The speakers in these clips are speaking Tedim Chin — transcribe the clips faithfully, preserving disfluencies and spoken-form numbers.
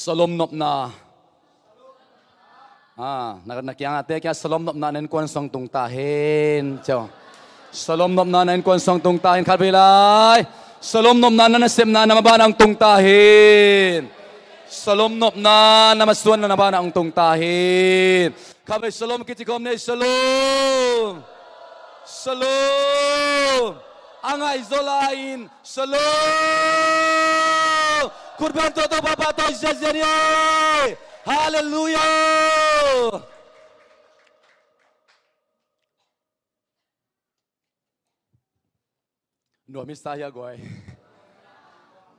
Shalom nopna. Ah, na, na kiangah te kiang shalom nopna na innkuan sung tung ta hen. Ciao. Shalom nopna na innkuan sung tung ta hen, khat vei lai. Shalom nopna na nasepna na mabana hong tung ta hen. Shalom nopna na masuanna na bana hong tung ta hen. Khat vei shalom kici khawm ni. Shalom. Shalom. A ngaihzaw lai-in shalom. Khutbeng tawh Topa pahtawi ziazia ni. Halleluiah. Nuam i sa hi a guai.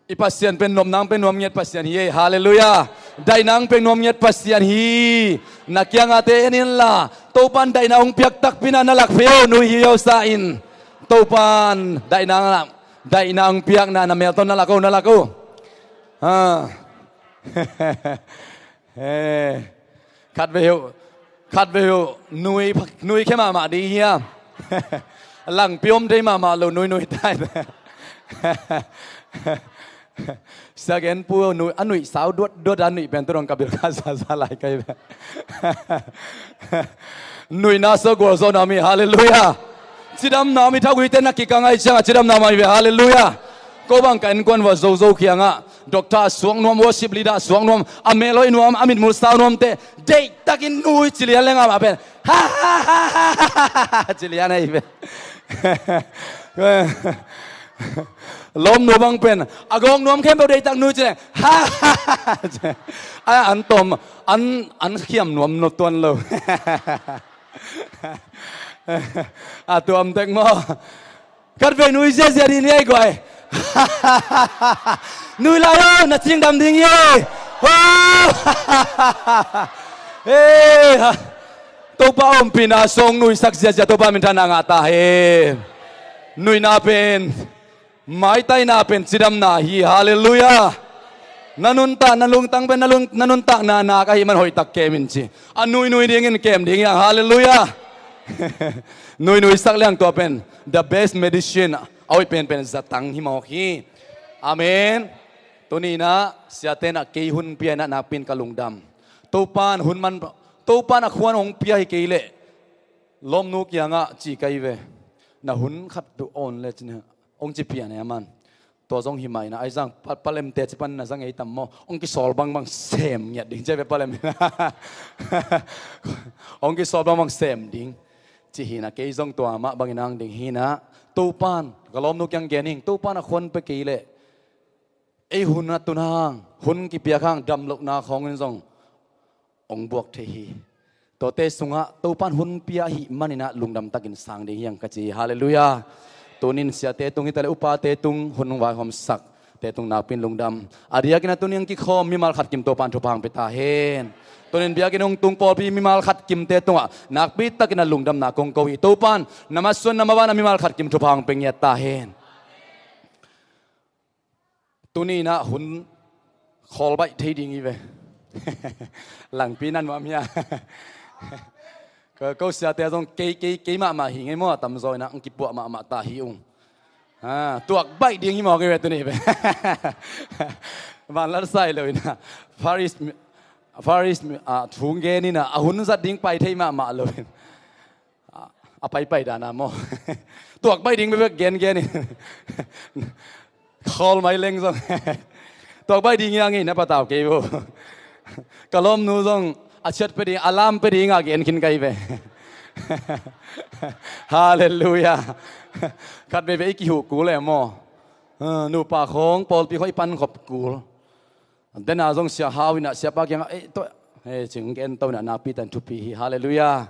I Pasian pen nopna hong pia nuam ngiat Pasian hi ei. Halleluiah. Daihna hong pia nuam ngiat Pasian hi. Na kiangah te en inla, Topan daihna hong piak takpi na na lak phei o, nui hi o sa in. Topan daihna, daihna hong piakna na melton na lak o, na lak o. Ha. Eh, khat vei uh, khat vei uh, nui, nui khe mahmah ding hiam? Langpi om thei mahmah lo, nui nui tai. Sia Gen Pu nui, a nuih sau duat duat a nuih pen tu dong ka bil kha sa sa lai kai ve. Nuihna so gualzawhna mi, halleluiah. Cidamna mi, thagui te na kikang ai ciangah cidamna mai ve, halleluiah. Ko bang ka innkuan va zozo kiangah doctor a suak nuam, worship leader a suak nuam, a melhoih nuam, a mitmul sau nuam te deihtakin nui ci lian leng amah pen ha ha ha ha ha ci lian ahi ve. Lawmnu bang pen a gawk nuam khempeuh deihtak nui ci leng ha ha ha ha. Ai an tawm, an, an khiam nuam no tuan lo. A tuam tek maw? Khat vei nui ziazia dih ni ei guai. Nui lai o, na cingdam ding hi. Ho! Hei, ha. Topa ompihna sung nuisak ziazia Topa minthanna ngah ta hen. Nuihna pen, maitaina pen cidamna hi. Halleluiah. Na nuntak, na lungtang pen na lung, na nuntakna nak ahih man hoihtak kem in ci. A nuinui dingin kem ding hiang. Halleluiah. Nuinui sak liang tua pen the best medicine. A hoih penpen zatang hi mawk hi. Amen. Tuni inah siate inah kei hun pia inah nakpi in ka lungdam. Topan hun man, Topan a khuan hong pia hi kei leh lawmnu kiangah ci kai ve. Na hun khat tu on le cin hong ci pian e a man. Tua zong hi mah inah ai zang pa, palemte ci pan na zang ei tam maw? Hong kisawl bangbang sem ngiat ding ci a ve palem. Hong kisawl bangbang sem ding ci hi inah kei zong tua mah bangin ang ding hi inah. Topan ka lawmnu kiang gen ing, Topan a khuan pia kei leh ei hun a tun hang, hun kipiak hang damlohna khawngin zong hong buak thei hi. Tuate sungah Topan hun pia ahih man inah lungdam takin sang ding hiang ka ci hi. Halleluiah. Tunin siate tung hi ta leh upate tung hun hong vaihawmsak te tung nakpi in lungdam. A diakin a tuni hong kikhawm mimal khat kim Topan thupha hong pia ta hen. Tunin biakinn hong tung pawlpi mimal khat kimte tungah nakpi takin a lungdamna kong ko hi. Topan na masuan na mabana mimal khat kim thupha hong pia ngiat ta hen. Tuni inah hun khawl baih thei ding hi ve. Langpi na nuam hia? Ko, ko siate zong kei, kei, kei mahmah hi ngei maw, a tamzaw inah hong kipuah mahmah ta hi ung. Ha, tuak baih ding hi mawk hi ve tuni hi ve. Vanlat sai lo inah Faris, Faris, ah, thu gen inah a hun zat ding pai thei mahmah lo in. A, a paipai dana maw? Tuak baih ding bekbek gengen in. Khawl mai leng zong tuak baih ding hiang in a patau kei vo. Ka lawmnu zong a ciat pia ding, a lam pia ding a gen khin kai ve. Halleluiah. Khat veivei i kihuh kul e maw? Ah, nupa khawng pawlpi khawng i pan khop kul. Dena zong sia hau inah siapa kiangah ei tawh, hei cing gen to inah nakpi tan thupi hi. Halleluiah.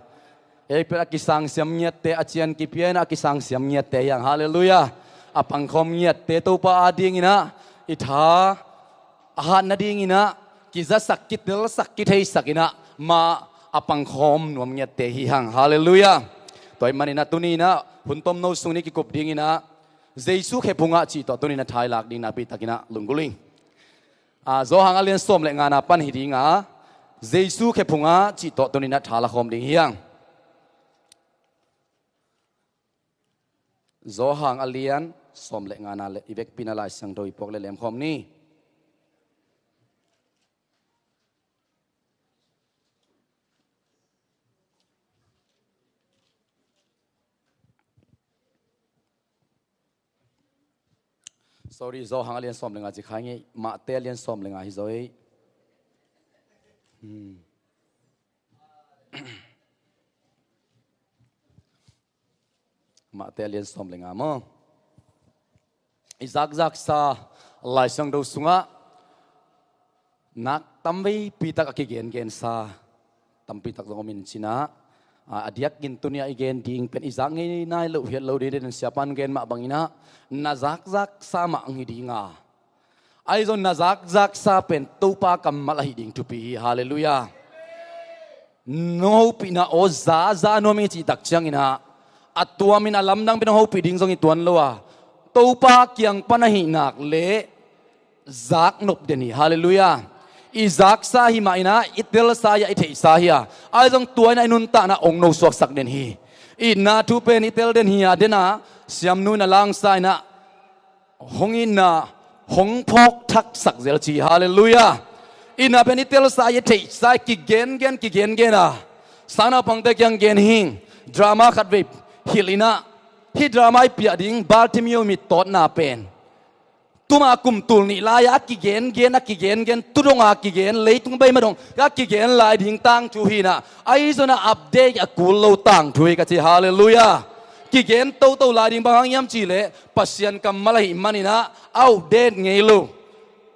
Ei pet a kisangsiam ngiatte, a cian kipia inah a kisangsiam ngiatte hiang. Halleluiah. A pangkhawm ngiatte Topa a ding inah i tha a hat nading inah kizasak, kitelsak, kitheisak inah mah a pangkhawm nuam ngiatte hi hang. Halleluiah. Tua ahih man inah tuni inah hun tomno sung ni kikup ding inah Jesu khe phungah cih tawh tuni inah thailak ding nakpi takinah lunggulh ing. Ah, Johan a lian sawm le ngana pan hi dinga, Jesu khe phunga cih tawh tuni inah tha la khawm ding hiang. Johan a lian sawm le ngana le i vekpi inah Lai Siangtho i puak le lem khawm ni. Sorry, Johan a lian sawm le nga ci khai ngei. Mate a lian sawm le nga hi zaw ei. Hmm. Mate a lian sawm le nga maw. I zakzaksa Lai Siangtho sungah nak tamveipi tak a kigengensa tampi tak zong om in cinah, a, a diakin tuni-ah i gen ding pen i zak ngei nai loh hiat lo ding den siapan gen mah banginah na zakzaksa mah ang hi dinga, ahi zong na zakzaksa pen Topa kammal ahi ding thupi hi. Halleluiah. Nong hopihna aw zaza nuam ing cih tak cianginah a tuamin a lamdang pen nong hopih ding zong i tuan lo a, Topa kiang pan ahi nak leh zaknop den hi. Halleluiah. I zaksa hi mah inah i telsa hi a, i theihsa hi a, ahi zong tua inah i nuntakna ong no suaksak den hi. Itna thu pen i tel den hi a, dena siamnu in a langsa inah hong itna hong phawk thaksak zel ci. Halleluiah. Itna pen i telsa hi a, i theihsa hi, kigengen kigengen a, sangnaupangte kiang gen hing. Drama khat vei hilh inah, hih drama i piah ding Bartimeo mittawtna pen tuma kum tul nih lai-a a kigengen, a kigengen, tu donga kigen, leitung beima dong a kigen lai ding tangthu hinah, ahi zonah update a kul lo tangthu hi ka ci. Halleluiah. Kigen toto lai ding bang hang hiam cihleh Pasian kammal ahi maninah outdate ngei lo,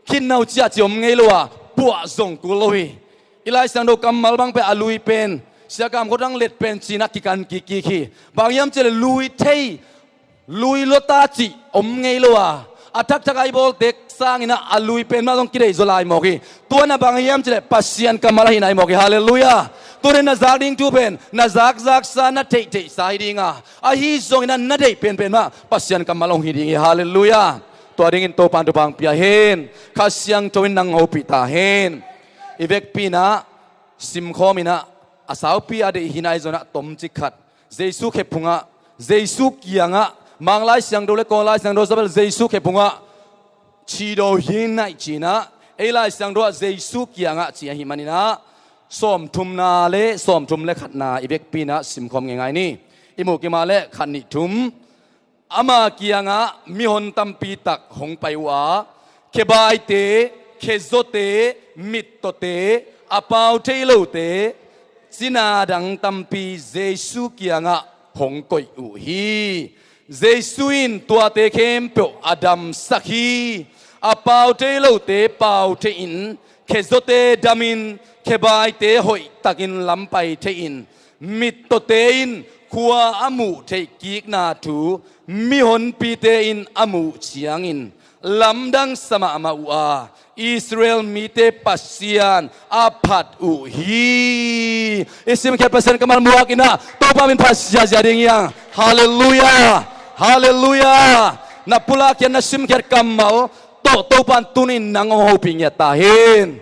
khinnau ciahci om ngei lo a, puah zong kul lo hi. I Lai Siangtho kammal bang pen a lui pen, siakam khuadang let pen cinah kikan kikkik hi. Bang hiam cihleh lui thei, lui lota cih om ngei lo a, a thakthak a i bawltek sanginah a lui pen mah zong kideih zaw lai mawk hi. Tua na bang hiam cihleh Pasian kammal ahi nai mawk hi. Halleluiah. Tunin na zak ding thu pen na zakzaksa, na theihtheihsa hi dinga, ahi zonginah na deih penpen mah Pasian kammal hong hi ding hi. Halleluiah. Tua dingin Topan thupha pia hen. Kha Siangtho in nang hopih ta hen. I vekpi inah simkhawm inah a saupi a deih hi nai zonah tomcik khat Jesu khe phungah, Jesu kiangah, Mang Lai Siangtho le Kawl Lai Siangtho sabel Jesu khe phungah cidaw hi naih cinah, ei Lai Siangtho ah Jesu kiangah ci ahi maninah sawmthumna le sawmthum le khatna i vekpi inah simkhawm ngeingai ni. I muh kima le khat nih thum. Ama kiangah mihon tampi tak hong pai uh a, khebaite, khezawte, mittawte, a pau thei lote, cina dang tampi Jesu kiangah hong koih uh hi. Jesu in tuate khempeuh a damsak hi. A pau thei lote pau thei-in, khezawte damin, khebaite hoihtakin lam pai thei-in, mittawte in khua a muh theih kikna thu mihonpite in a muh ciangin lamdangsa mahmah uh a, Israel mite Pasian a phat uh hi. I simkhiat Pasian kammal muak inah Topa min phat ziazia ding hiang. Halleluiah. Halleluiah. Na pulak khiat, na simkhiat kammal tawh Topan tunin nang hong hopih ngiat ta hen.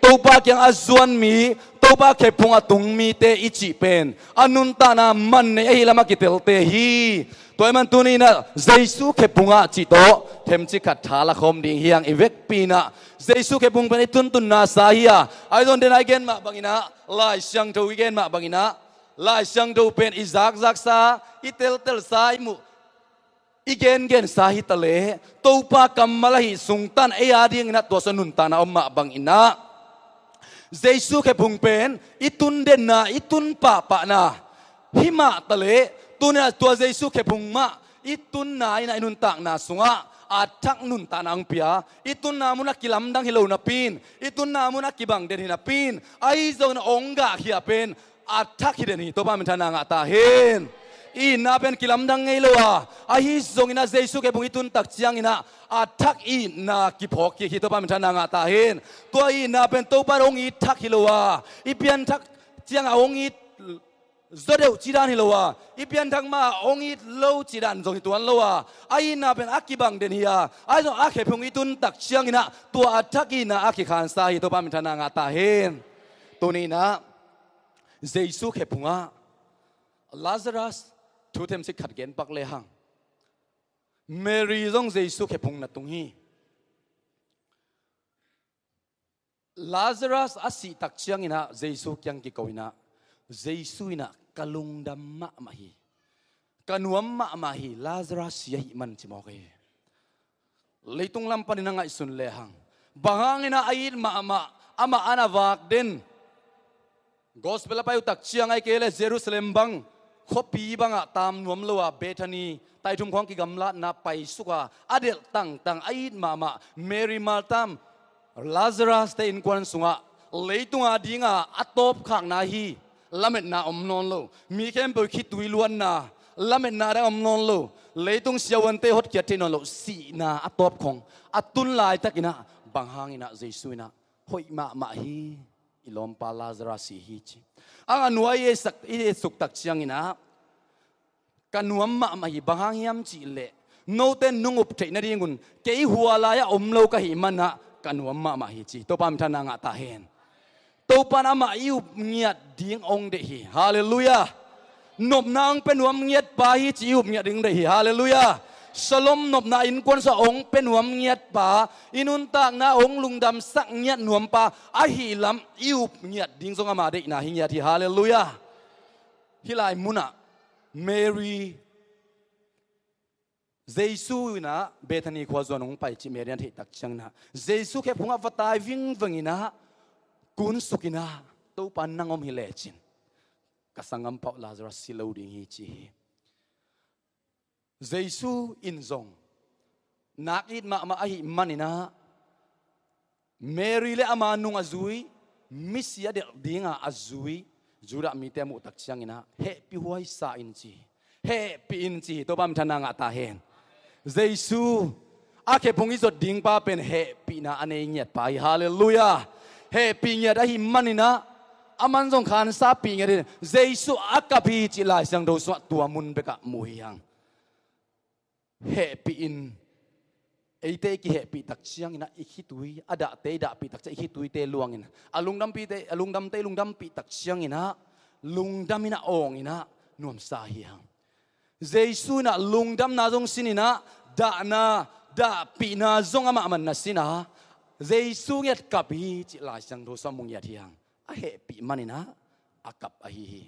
Topa kiang a zuan mi, Topa khe phung a tung mite i cih pen a nuntakna man nei ahi lam a kitelte hi. Tua ahih man tuninah Jesu khe phungah cih tawh themcik khat tha lakhawm ding hiang. I vekpi inah Jesu khe phung pen i tuntunna sa hi a, ahi zong dena i gen mah banginah, Lai Siangtho i gen mah banginah, Lai Siangtho pen i zakzaksa, i teltelsa, i muh i gengensa hitaleh Topa kammal ahi sungtan ei a dinginah tua sung nuntakna om mah banginah Jesu khe phung pen i tun denna, i tun pahpahna hi mah taleh, tuninah tua Jesu khe phung mah i tunna inah i nuntakna sungah a thak nuntakna hong pia. I tunna munah kilamdang hi lo napin, i tunna munah kibang den hi napin, ahi zongin hong gahkhia pen a thak hi den hi. Topa minthanna ngah ta hen. I itna pen kilamdang ngei lo a, ahi zonginah Jesu khe phung i tun tak cianginah a thak itna kiphawk kik hi. Topa minthanna ngah ta hen. Tua itna pen Topa hong it thak hi lo a, i pianthak ciangah hong it zaw deuh cidan hi lo a, i pianthak mah hong it lo cidan zong hi tuan lo a, a itna pen a kibang den hi a, ahi zong a khe phung i tun tak cianginah tua a thak itna a kikhansa hi. Topa minthanna ngah ta hen. Tuninah Jesu khe phungah Lazarus thu themcik khat genpak lehang, Mary zong Jesu khe phung na tung hi. Lazarus a sih tak cianginah Jesu kiang kiko inah, Jesu inah ka lungdam mahmah hi, ka nuam mahmah hi, Lazarus si ahih man ci mawk hi. Leitung lam panin a ngaihsun lehang, bang hangin ah a it mahmah, amah an a vak den, gospel a pai uh tak ciang ahih kei leh Jerusalem bang khuapi bangah taam nuam lo a, Bethany taithum khawng kigamlatna paisuk a, a delh tangtang a it mahmah Mary, Martha, Lazarus te innkuan sungah leitung a dinga a tawpkhakna hi. Lametna om nawn lo. Mi khempeuh khitui luanna, lametna dang om nawn lo. Leitung siavuante hotkhiat thei nawn lo. Sihna a tawpkhong a tun laitakin ah, bang hangin ah Jesu in ah hoih mahmah hi, i lawmpa Lazarus si hi ci. A ngaihsun a i etsuk tak ciangin ah, ka nuam mahmah hi. Bang hang hiam cih leh, note nong up theih nadingun kei hua lai-ah om lo ka hih manin ah ka nuam mahmah hi ci. Topa minthanna ngah ta hen. Topa in amah i up ngiat ding hong deih hi. Halleluiah. Nopna hong pia nuam ngiat pa hi ci, i up ngiat ding deih hi. Halleluiah. Shalom nopna innkuan sungah hong pia nuam ngiat pa, i nuntakna hong lungdamsak ngiat nuam pa ahih lam i up ngiat ding zong ama deihna hi ngiat hi. Halleluiah. Hih lai munah Mary, Jesu in ah Bethany khua zuan hong pai cih Mary in a theih tak ciangin ah, Jesu khephungah va tai vingveng in ah, kunsuk in ah, Topa, nang om hi lecin ka sanggampa uh Lazarus si lo ding hi ci hi. Jesu in zong nak it mahmah ahih manin ah, Mary le ama nung a zui, misi a delh dinga a zui Judah mite a muh tak ciangin ah, hehpih huaisa in ci hi. Hehpih in ci hi. Topa minthanna ngah ta hen. Jesu a khephung i zot ding pa pen hehpihna a nei ngiat pa hi. Halleluiah. Hehpih ngiat ahih manin ah, aman zong khansapih ngiat in Jesu a kap hi cih Lai Siangtho sungah tua mun bekah mu hi hang. Hehpih in, eite i kihehpih tak ciangin ah i khitui, a dahte i dahpih tak ciang i khituite luangin, a lungdampihte, a lungdamte i lungdampih tak ciangin ah, lungdam in ah, awng in ah, nuamsa hi hang. Jesu in ah lungdamna zong sin in ah, dahna, dahpihna zong amah man na sin a, Jesu ngiat kap hi cih Lai Siangtho sungah mu ngiat hi hang. A hehpih manin ah a kap ahi hi.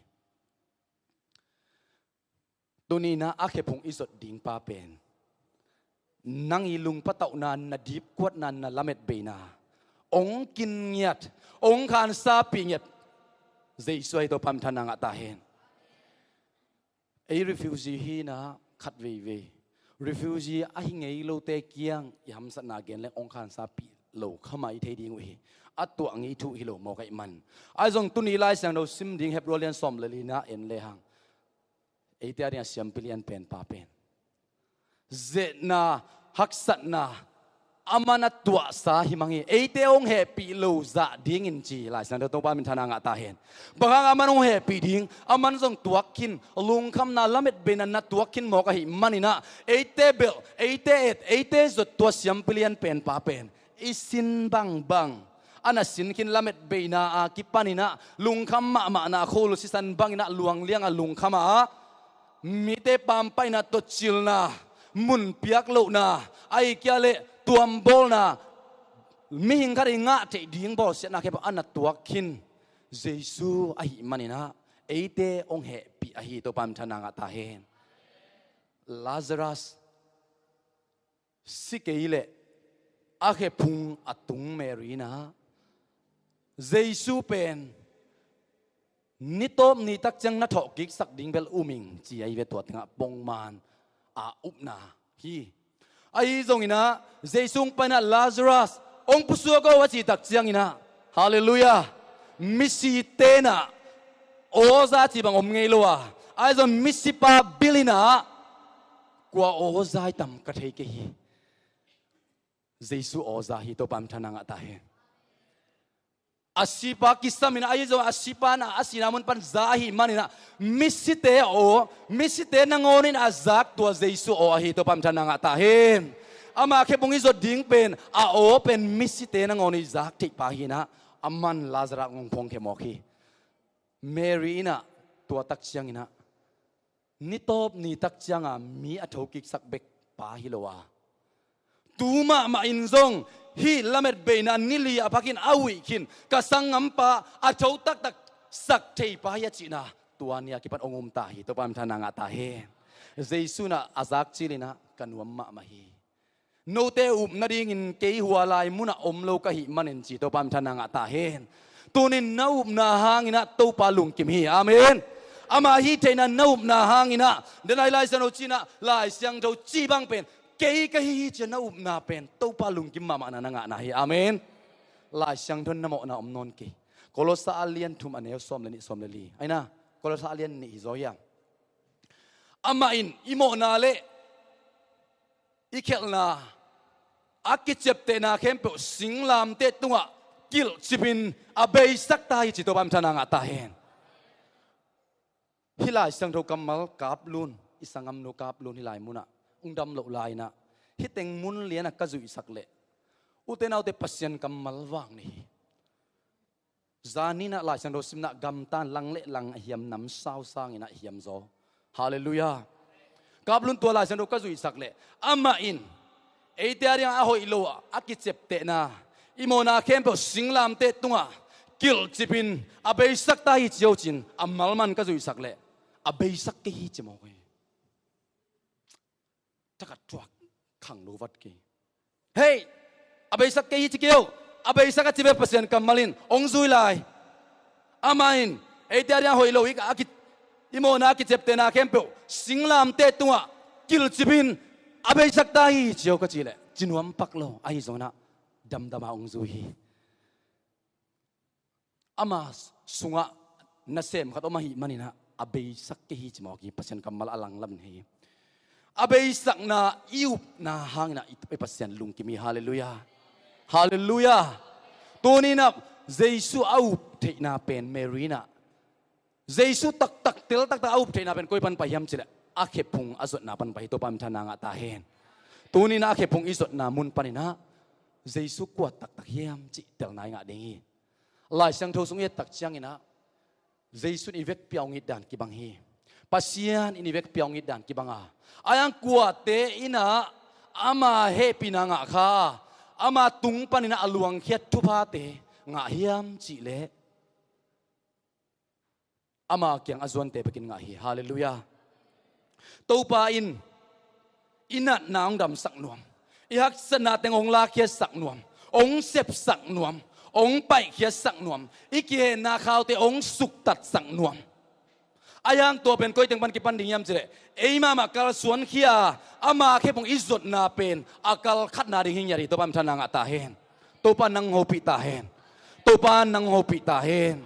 Tuni in ah a khephung i zot ding pa pen, nang i lungpatauhna, na dipkuatna, na lametbeina hong kin ngiat, hong khansapih ngiat Jesu ahi. Topa minthanna ngah ta hen. Ei refugee hi in ah khat veivei refugee ahi ngei lote kiang i hamsatna gen leng hong khansapih lo kha mah i thei ding uh hi. A tuah ngei thu hi lo mawk ahih man. Ahi zong tuni Lai Siangtho sim ding Hebrew lian sawm le lina en lehang, eite a dingah siampi lianpen pa pen, zetna, haksatna, aman a tuahsa hi mang hi. Eite hong hehpih lo zah dingin ci Lai Siangtho. Topa minthanna ngah ta hen. Bang hang aman hong hehpih ding, aman zong tuak khin, lungkhamna, lametbeina na tuak khin mawk ahih manin ah, eite belh, eite et, eite zot tua siampi lianpen pa pen i sin bangbang a na sin khin, lametbeina a kipan in ah, lungkham mahmahna, kholo sisan bangin ah luangliang a lungkham a, mite pampaihna tawh cilna, mun piak lohna, ahih kei leh tuambawlna, mihing khat i ngah theih ding bawlsiatna khempeuh a na tuak khin Jesu ahih manin ah, eite hong hehpih ahi. Topa minthanna ngah ta hen. Lazarus si kei leh a khephung a tung Mary in ah, Jesu pen ni tawp ni tak ciang na thawhkiksak ding bel um ing ci ahi ve. Tua tengah pongman a upna hi. Ahi zongin ah, Jesu hong pai in ah, Lazarus, hong pusuak o a cih tak ciangin ah, halleluiah, misite in ah aw za cih bang om ngei lo a, ahi zong misipa bil in ah, kua aw za i tam ka thei kei hi. Jesu aw za hi. Topa minthanna ngah ta hen. A sipa kisam in ah, ahi zong a sipa in ah a sihna mun pan za ahih manin ah, misite aw, misite nangawn in a zak tua Jesu aw ahi. Topa minthanna ngah ta hen. Ama khephung i zot ding pen, a aw pen misite nangawn i zak theih pa hi in ah, aman Lazarus hong phuang khia mawk hi. Mary in ah tua tak ciangin ah, ni tawp ni tak cianga mi a thokiksak bek pa hi lo a, tu mahmah in zong hih lametbeina ni li a phakin a huih khin ka sanggampa a tho taktak sak thei pa hi a cihna, tua ni a kipan hong um ta hi. Topa minthanna ngah ta hen. Jesu in ah a zak cil in ah ka nuam mahmah hi. Note up nadingin kei hua lai munah om lo ka hih manin ci Topa min thanna ngah ta hen. Tunin na upna hanginah Topa lungkim hi. Amen. Ama hih theihna na upna hanginah, denai Lai Siangtho cinah, Lai Siangtho ci bang pen kei ka hi hi cia na upna pen Topa lungkim mahmahna na ngahna hi. Amen. Lai Siangtho na mawhna om nawn kei. Kolosa a lian thum a neu sawm le nih, sawm le li. Aina, Kolosa a lian nih hi zaw hiam? Amah in i mawhna le i khelhna a kiceptehna khempeuh singlamteh tungah kilhcipin a beisak ta hi ci Topa min thanna ngah ta hen. Hih Lai Siangtho kammal kaplun, i sanggamnu kaplun hih lai munah ung dam loh lai-inah hih teng mun lianah ka zuihsak leh, ute naute, Pasian kammal vang ni hi. Zaninah Lai Siangtho simnah gamtan lang le lang a hiam, namsau sanginah hiam zaw. Halleluiah. Kaplun tua Lai Siangtho ka zuihsak leh amah in eite a dingah a hoih lo a kiceptehna, i mawhna khempeuh singlamteh tungah kilhcipin a beisak ta hi ci-o cin a malman ka zuihsak leh a beisak kei hi ci mawk hi. Thakhat thuak khang lo vat kei. Hei, a beisak kei hi ci kei o. A beisak a ci ve Pasian kammal in ong zui lai. Amah in eite a dingah hoih lo i, a ki, i mawhna a kiceptehna khempeuh singlamteh tungah kilhcipin a beisak ta hi ci-o ka cih leh ci nuam pak lo. Ahi zonginah damdama ong zui hi. Ama sungah nasem khat om ahih maninah a beisak kei hi ci mawk hi. Pasian kammal a langlam hi. A beisakna i upna hanginah i Pasian lungkim hi. Halleluiah. Halleluiah. Tuninah Jesu a up theihna pen Mary inah Jesu taktak, tel taktak a up theihna pen koi pan pai hiam cih leh a khephung a zotna pan pai hi. Topa min thanna ngah ta hen. Tuninah a khephung i zotna mun paninah Jesu kua taktak hiam cih telna i ngah ding hi. Lai Siangtho sung i et tak cianginah Jesu in i vekpi-a ong it dan kibang hi. Pasian in i vekpi-a ong it dan kibang a, a hiang kuate inah ama hehpihna ngah kha, ama tung paninah a luangkhiat thuphate ngah hiam cih leh ama kiang a zuante bekin ngah hi. Halleluiah. Topa in i natna hong damsak nuam, i haksatna teng hong lakkhiatsak nuam, hong sepsak nuam, hong paihkhiatsak nuam, i kihenna khaute hong suktatsak nuam. A hiang tua pen koi teng pan kipan ding hiam cih leh ei mahmah kalsuankhia a, ama khephung i zotna pen a kal khatna ding hi ngiat hi. Topa min thanna ngah ta hen. Topa nang hopih ta hen. Topa nang hopih ta hen.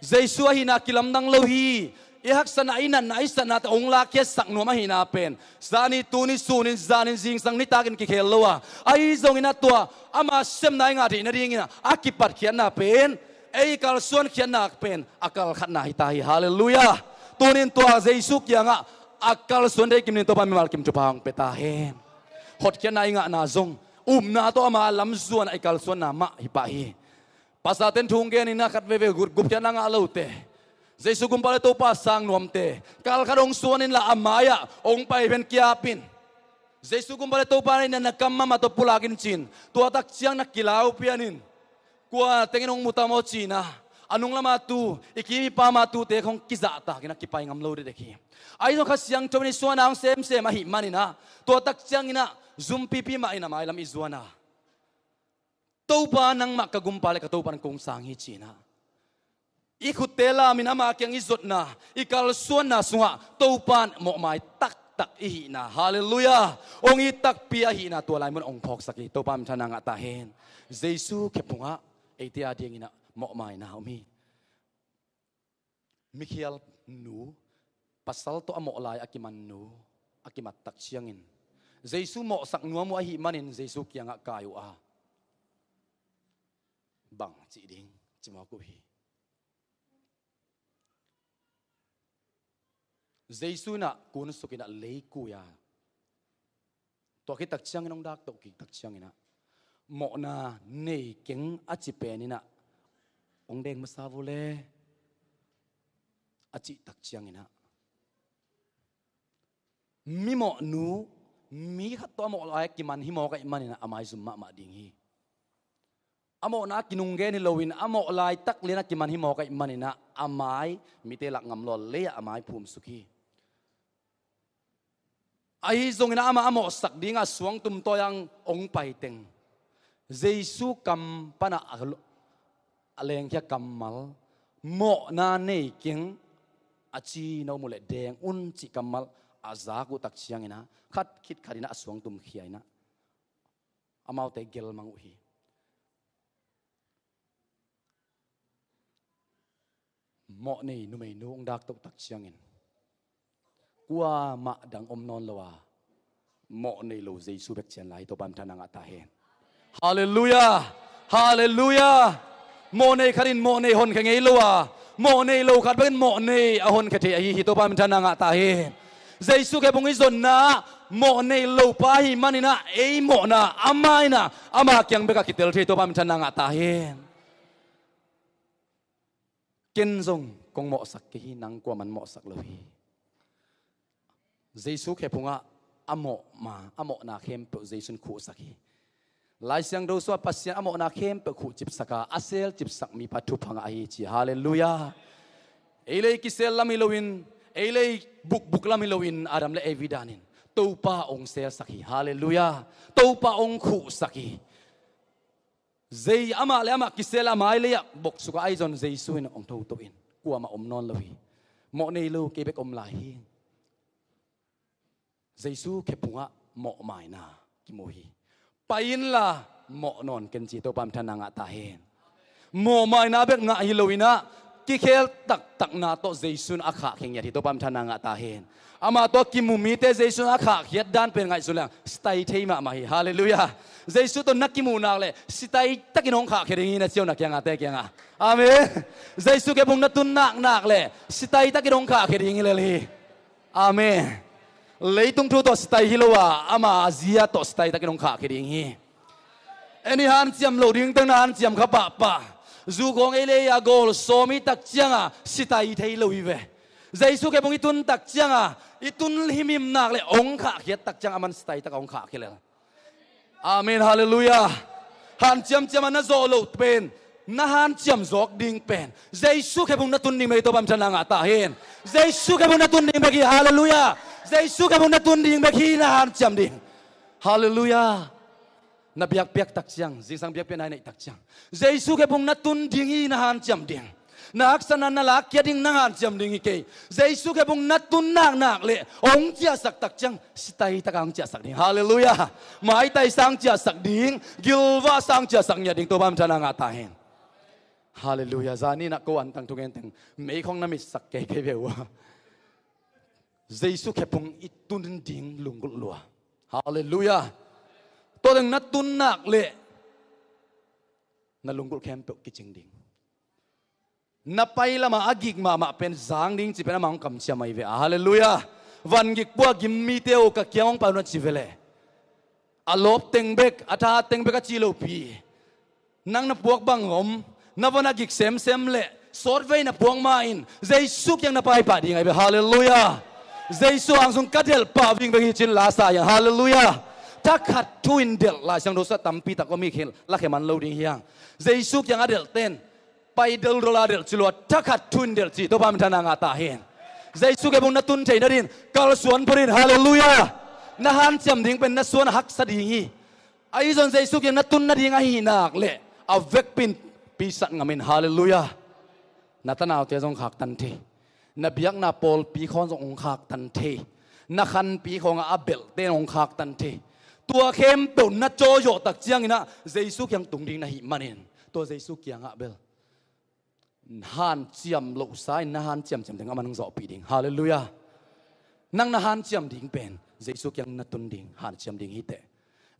Jesu ahihna kilamdang lo hi. I haksatna, i natna, i satnate hong lakkhiatsak nuam ahihna pen zani, tuni, sunin, zanin, zingsang nitakin kikhel lo a, ahi zonginah tua ama sepna i ngah theih nadinginah a kipatkhiatna pen, ei kalsuankhiatna pen a kal khatna hi ta hi. Halleluiah. Tunin tua Jesu kiangah a kalsuan thei kim dingin Topa mimal kim thupha hong pia ta hen. Hotkhiatna i ngahna zong upna tawh ama lam zuanah i kalsuanna mah hi pah hi. Pasate'n thu hong genin a khat veve gupkhiatna ngah lote, Jesu gumpa le Topa sang nuamte, kal khat hong suan inla a mai-ah hong pai pen kiap in. Jesu gumpa le Topa in na kam mahmah tawh pulak in ci-in, tua tak ciang na kilau pian in, kua tengin hong mu ta maw ci-in a, a nung lama tu, i kim i pam a tute khong kizahtak in a kipai ngam lo dekdek hi. Ahi zong Kha Siangtho in i suahna hong semsem ahih maninah tua tak cianginah zumpipi mah in a mai lam i zuan a, Topa nangmah ka gumpa le ka Topa in kong sang hi ci-inah i khutte lamin ama kiang i zotna, i kalsuanna sungah Topa in mawhmai taktak i hihna, halleluiah, hong it takpi ahihna tua lai mun hong phawksak hi. Topa min thanna ngah ta hen. Jesu khephungah eite a dinginah mawhmaina om hi. Mikhial nu, pasal tawh a mawh lai a kiman nu a kimat tak ciangin Jesu mawhsak nuam uh ahih manin Jesu kiangah kai uh a, bang cih ding ci mawk uh hi. Jesu inah kunsuk inah leikui a, tua khit tak ciangin hong dak toh kik tak cianginah mawhna nei keng a ci pen inah hong deng masa vua le a cih tak cianginah mimawhnu, mi khat tawh a mawh lai a kiman hi mawk ahih maninah a mai zum mahmah ding hi. A mawhna a kinunggen hi loin a mawh laitak lian a kiman hi mawk ahih maninah a mai mite lak ngam lo a, lei-ah a mai phumsuk hi. Ahi zongin amah a mawhsak dingah suangtum tawi-a hong pai teng Jesu kam panah a lengkhia kammal, "Mawhna nei keng, a ci no mu leh deng un," cih kammal a zak uh tak cianginah khat khit khatinah a suangtum khia inah amaute gelmang uh hi. Mawh nei numeinu hong daktoh tak ciangin kuamah dang om nawn lo a, mawh nei lo Jesu bek cian lai hi. Topa min thang na ngah ta hen. Halleluiah. Halleluiah. Mawh nei khat in mawh nei honkhia ngei lo a, mawh nei lo khat bek in mawh nei a honkhia thei ahi hi. Topa min thang na ngah ta hen. Jesu khephung i zonna ah mawh nei lo pa ahih maninah ei mawhna ama inah ama kiang bekah kitel thei. Topa min thang na ngah ta hen. Ken zong kong mawhsak kei hi, nang kuaman mawhsak lo hi. Jesu khephungah a mawhma, a mawhna khempeuh Jesu in khuhsak hi. Lai Siangtho sungah Pasian a mawhna khempeuh khuhcipsak a, a selcipsak mipa thupha ngah ahi ci. Halleluiah. Ei le ei kisel lam hi loin, ei le ei bukbuk lam hi loin, Adam le Evi danin Topa hong selsak hi. Halleluiah. Topa hong khuhsak hi. Zei amah le amah kisel a mai leiah boksuk a ahi zong Jesu in hong thotoh in kuamah om nawn lo hi. Mawh nei lo kei bek om lai hi. Jesu khephungah mawhmaina kimu hi. Pai inla mawh nawn ken ci. Topa min thang na ngah ta hen. Mawhmaina bek ngah hi loinah kikhel taktakna tawh Jesu in a khahkhia ngiat hi. Topa min thang na ngah ta hen. Amah tawh kimu mite Jesu in a khahkhiat dan pen ngaihsun leng sitai thei mahmah hi. Halleluiah. Jesu tawh na kimuh nak leh sitai takin hong khahkhia ding hi, na ciau na kiangahte kiangah. Amen. Jesu khephung na tun naknak leh sitai takin hong khahkhia ding hi lel hi. Amen. Leitung thu tawh sitai hi lo a, ama zia tawh sitai takin hong khahkhia ding hi. En i hanciam loh ding teng na hanciam kha pahpah. Zu khawng ei le ei a gawl sawm i tak cianga sitai thei lo hi ve. Jesu khephung i tun tak cianga i tun himhim nak leh hong khahkhiat tak cianga aman sitai taka hong khahkhia lel. Amen. Halleluiah. Hanciamciam a na zawh loh pen, na hanciam zawk ding pen Jesu khephung na tun ding bek hi. Topa min thang na ngah ta hen. Jesu khephung na tun ding bek hi. Halleluiah. Jesu khephung na tun ding bek hi, na hanciam ding. Halleluiah. Na biakpiak tak ciang, zingsang biakpiakna i neih tak ciang Jesu khephung na tun ding hi, na hanciam ding. Na haksatna na lakkhia ding, na hanciam ding hi kei. Jesu khephung na tun naknak leh hong ciahsak tak ciang sitai taka hong ciahsak ding. Halleluiah. Maitai sang ciahsak ding, gilvah sang ciahsak ngiat ding. Topa min thang na ngah ta hen. Halleluiah. Zani inah ko antang thungen teng meikhong na mitsak kei kei ve uh a. Jesu khephung i tun ding lunggulh lua. Halleluiah. Tua teng na tun nak leh na lunggulh khempeuh kicing ding. Na pai lama a gik mahmah pen zang ding ci pen amah hong kamciam ahi ve. Halleluiah. Van gik pua gim mite uh ka kiang hong pai un a ci ve leh a lawp teng bek, a tha teng bek a ci lopi, nang na puak bang om, na van a gik semsem leh sawtvei na puak ma in Jesu kiang na pai pah ding ahi ve. Halleluiah. Jesu hang sung ka delh pah vingveng hi cin la sa hiang. Halleluiah. Thakhat thu in delh Lai Siangtho sungah tampi tak om hi, khin lakhia man lo ding hiang. Jesu kiang a delh ten pai deldol a delh ci lua, thakhat thu in delh ci. Topa min thang na ngah ta hen. Jesu khephung na tun theih nadin kalsuan phot in. Halleluiah. Na hanciam ding pen na suan a haksa ding hi. Ahi zong Jesu kiang na tun nading ahih nak leh a vekpi in pisat ngam in. Halleluiah. Na tanaute zong khaktan thei, na biakna pawlpi khawng zong hong khaktan thei, na khanpi khawngah a belhte in hong khaktan thei. Tua khempeuh na cawzawh tak cianginah Jesu kiang tung ding na hih manin tua Jesu kiangah bel hanciam lohsa in na hanciam ciamteng aman hong zawhpih ding. Halleluiah. Nang na hanciam ding pen Jesu kiang na tun ding, hanciam ding hi teh.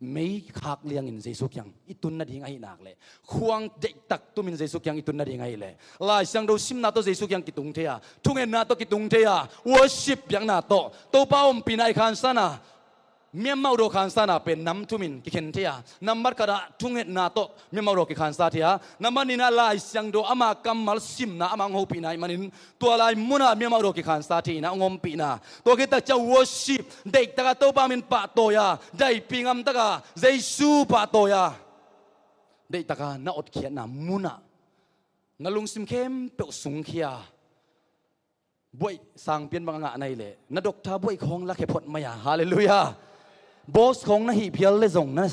Mei khak liangin Jesu kiang i tun nading ahih nak leh, khuang deihtak tumin Jesu kiang i tun nading ahih leh, Lai Siangtho simna tawh Jesu kiang kitung thei a, thungetna tawh kitung thei a, worship biakna tawh Topa ompihna i khansana, Myanmar Outdoor khansana pen nam thumin kikhen thei a, nambat khatah thungetna tawh Myanmar Outdoor kikhansa thei a, nambat nihna Lai Siangtho ama kammal simna amah hong hopihna ahih manin tua lai munah Myanmar Outdoor kikhansa thei inah hong ompihna. Tua khit tak ciang worship, deihtakah Topa min pahtawi a, daihpih ngamtakah Jesu pahtawi a, deihtakah na otkhiatna munah na lungsim khempeuh sungkhia Buaih sangpian bang a ngah na hih leh, na doctor buaih khawng lakhia phot mai a, halleluiah. Boss khawng na hih phial leh zong na,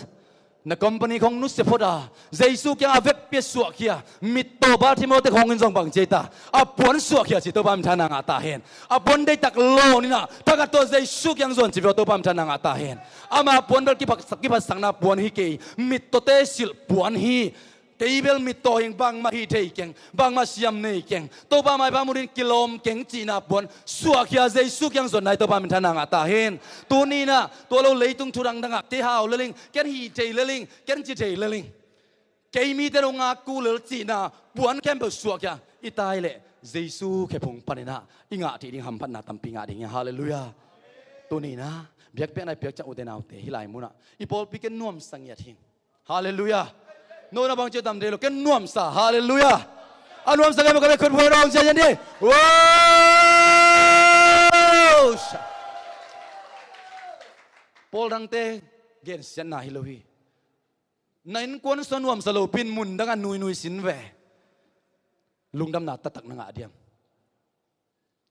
na company khawng nusia phot a, Jesu kiangah a vekpi-a suahkhia mittaw Bartimai te khawng in zong bang ci ei ta? A puan suahkhia ci, Topa minthanna ngah ta hen. A puan deihtak lawn in ah, thakhat tawh Jesu kiang zuan ci veu, Topa minthanna ngah ta hen. Ama puan bel kiphat, kiphatsakna puan hi kei, mittawte silh puan hi. Kei bel mittaw hing, bangmah hih thei keng, bangmah siam nei keng, Topa maipha mu dingin kilawm keng cihna puan suahkhia Jesu kiang zuan nai, Topa minthanna ngah ta hen. Tuni in ah tua lo leitung thu dangdang ah kei hau lel ing, ken hih thei lel ing, ken ci thei lel ing, kei mite dong a kul lel cihna puan khempeuh suahkhia i tai leh, Jesu khephung panin ah i ngah theih ding hamphatna tampi ngah ding hi, halleluiah. Tuni in ah biakpiakna i piak ciang, ute naute, hih lai munah i pawlpi ken nuamsa ngiat hi. Halleluiah. No na bang ci tam thei lo, ken nuamsa. Halleluiah. A nuamsa kei mah ka bek khut phuai dong sia yan di. Wow! Pawl dangte gensiatna hi lo hi. Na innkuan sung nuamsa lopi-in mun dangah nuinui sin ve. Lungdamna taktak na ngah diam?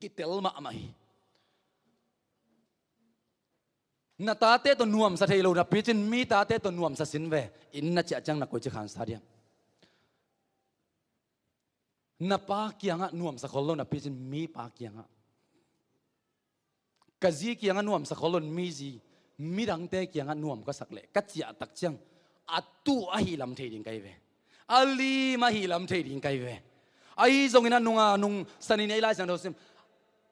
Kitel mahmah hi. Na tate tawh nuamsa thei lo napi cin mi tate tawh nuamsa sin ve. Inn na ciah ciang na koici khansa diam? Na pa kiangah nuamsa khol lo napi cin mi pa kiangah, ka zi kiangah nuamsa khol lo in mi zi, midangte kiangah nuam ka sak leh, ka ciah tak ciang a tuh ahi lam thei ding ka hi ve. A lim ahi lam thei ding ka hi ve. Ahi zongin ah nunga nung sanin i Lai Siangtho sim,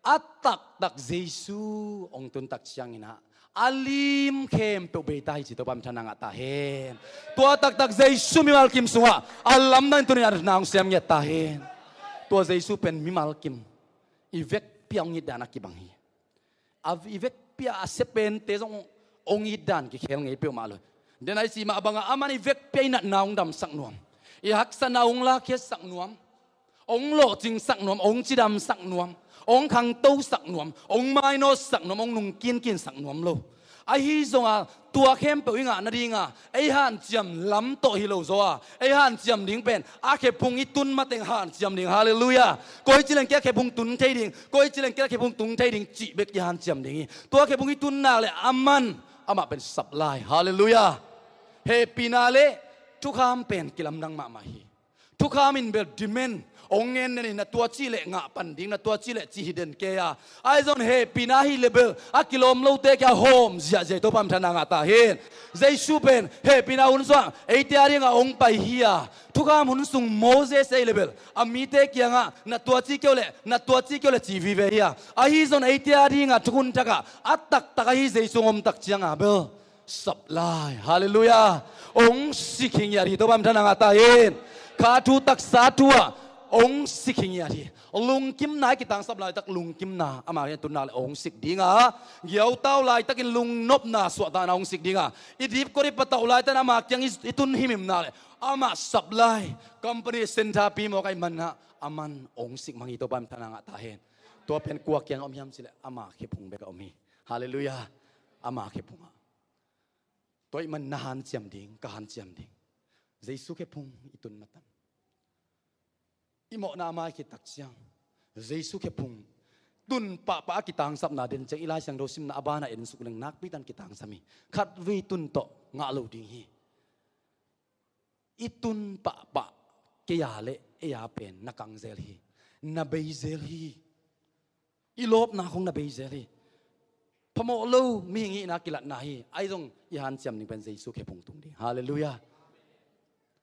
a taktak Jesu hong tun tak ciangin ah a lim khempeuh bei ta hi ci, Topa minthanna ngah ta hen. Tua taktak Jesu mimal kim sungah a lamdang in tuni-in a natna hong siam ngiat ta hen. Tua Jesu pen mimal kim i vekpi-a hong it dan a kibang hi. A i vekpi-a a sia pente zong hong it dan kikhel ngei peuhmah lo. Den a i cih mah bangah aman i vekpi-a i natna hong damsak nuam, i haksatna hong lakhiatsak nuam, hong lawhcingsak nuam, hong cidamsak nuam, hong khangtosak nuam, hong mainawtsak nuam, hong nungkinkinsak nuam lo. Ahi zongah tua khempeuh i ngah nadinga ei hanciam lam tawh hi lo zaw a, ei hanciam ding pen a khephung i tun mateng hanciam ding. Halleluiah. Koici leng kei a khephung tun thei ding, koici leng kei a khephung tun thei ding cih bek i hanciam ding hi. Tua khephung i tun nak leh aman, amah pen sap lai. Halleluiah. Hehpihna le thukham pen kilamdang mahmah hi. Thukham in bel demand hong ngen nen in, na tua cih leh ngah pan ding, na tua cih leh cih hi den kei a. Ahi zongin hehpihna ahih leh bel a kilawm lote kiang hawm ziahziah hi, Topa minthanna ngah ta hen. Jesu pen hehpihna hun sungah eite a dingah hong pai hi a, thukham hun sung Moses ahih leh bel a mite kiangah na tua ci kei uh leh, na tua ci kei uh leh ci vive hi a. Ahi zongin eite a dingah thukhun thakah a taktak ahi Jesu hong om tak ciangah bel sap lai. Halleluiah. Hong sik hi ngiat hi, Topa minthanna ngah ta hen. Kha thu taksa thu ah hong sik hi ngiat hi. Lungkimna i kitangsap laitak lungkimna ama hi a, tun nak leh hong sik ding a, giautau laitakin lungnopna suahtakna hong sik ding a, i dipkot i patauh laitak ama kiang i, i tun himhim nak leh amah sap lai. Company center pi mawk ahih manin ah aman hong sik mang hi, Topa minthanna ngah ta hen. Tua pen kua kiang om hiam cih leh ama khephung bek ah om hi. Halleluiah. Ama khephung ah. Tua ahih manin na hanciam ding, ka hanciam ding, Jesu khephung i tun matan, i mawhna a mai khit tak ciang Jesu khephung tun pahpah a kitangsapna den ciang i Lai Siangtho simna a banah en suk leng nakpi takin kitangsam hi. Khatvei tun tawh ngah lo ding hi. I tun pahpah kei a le ei a pen na kang zel hi, na bei zel hi. I lawpna khong na bei zel hi. Phamawh lo mihing hihna kilatna hi. Ahi zong i hanciam ding pen Jesu khephung tung ding. Halleluiah.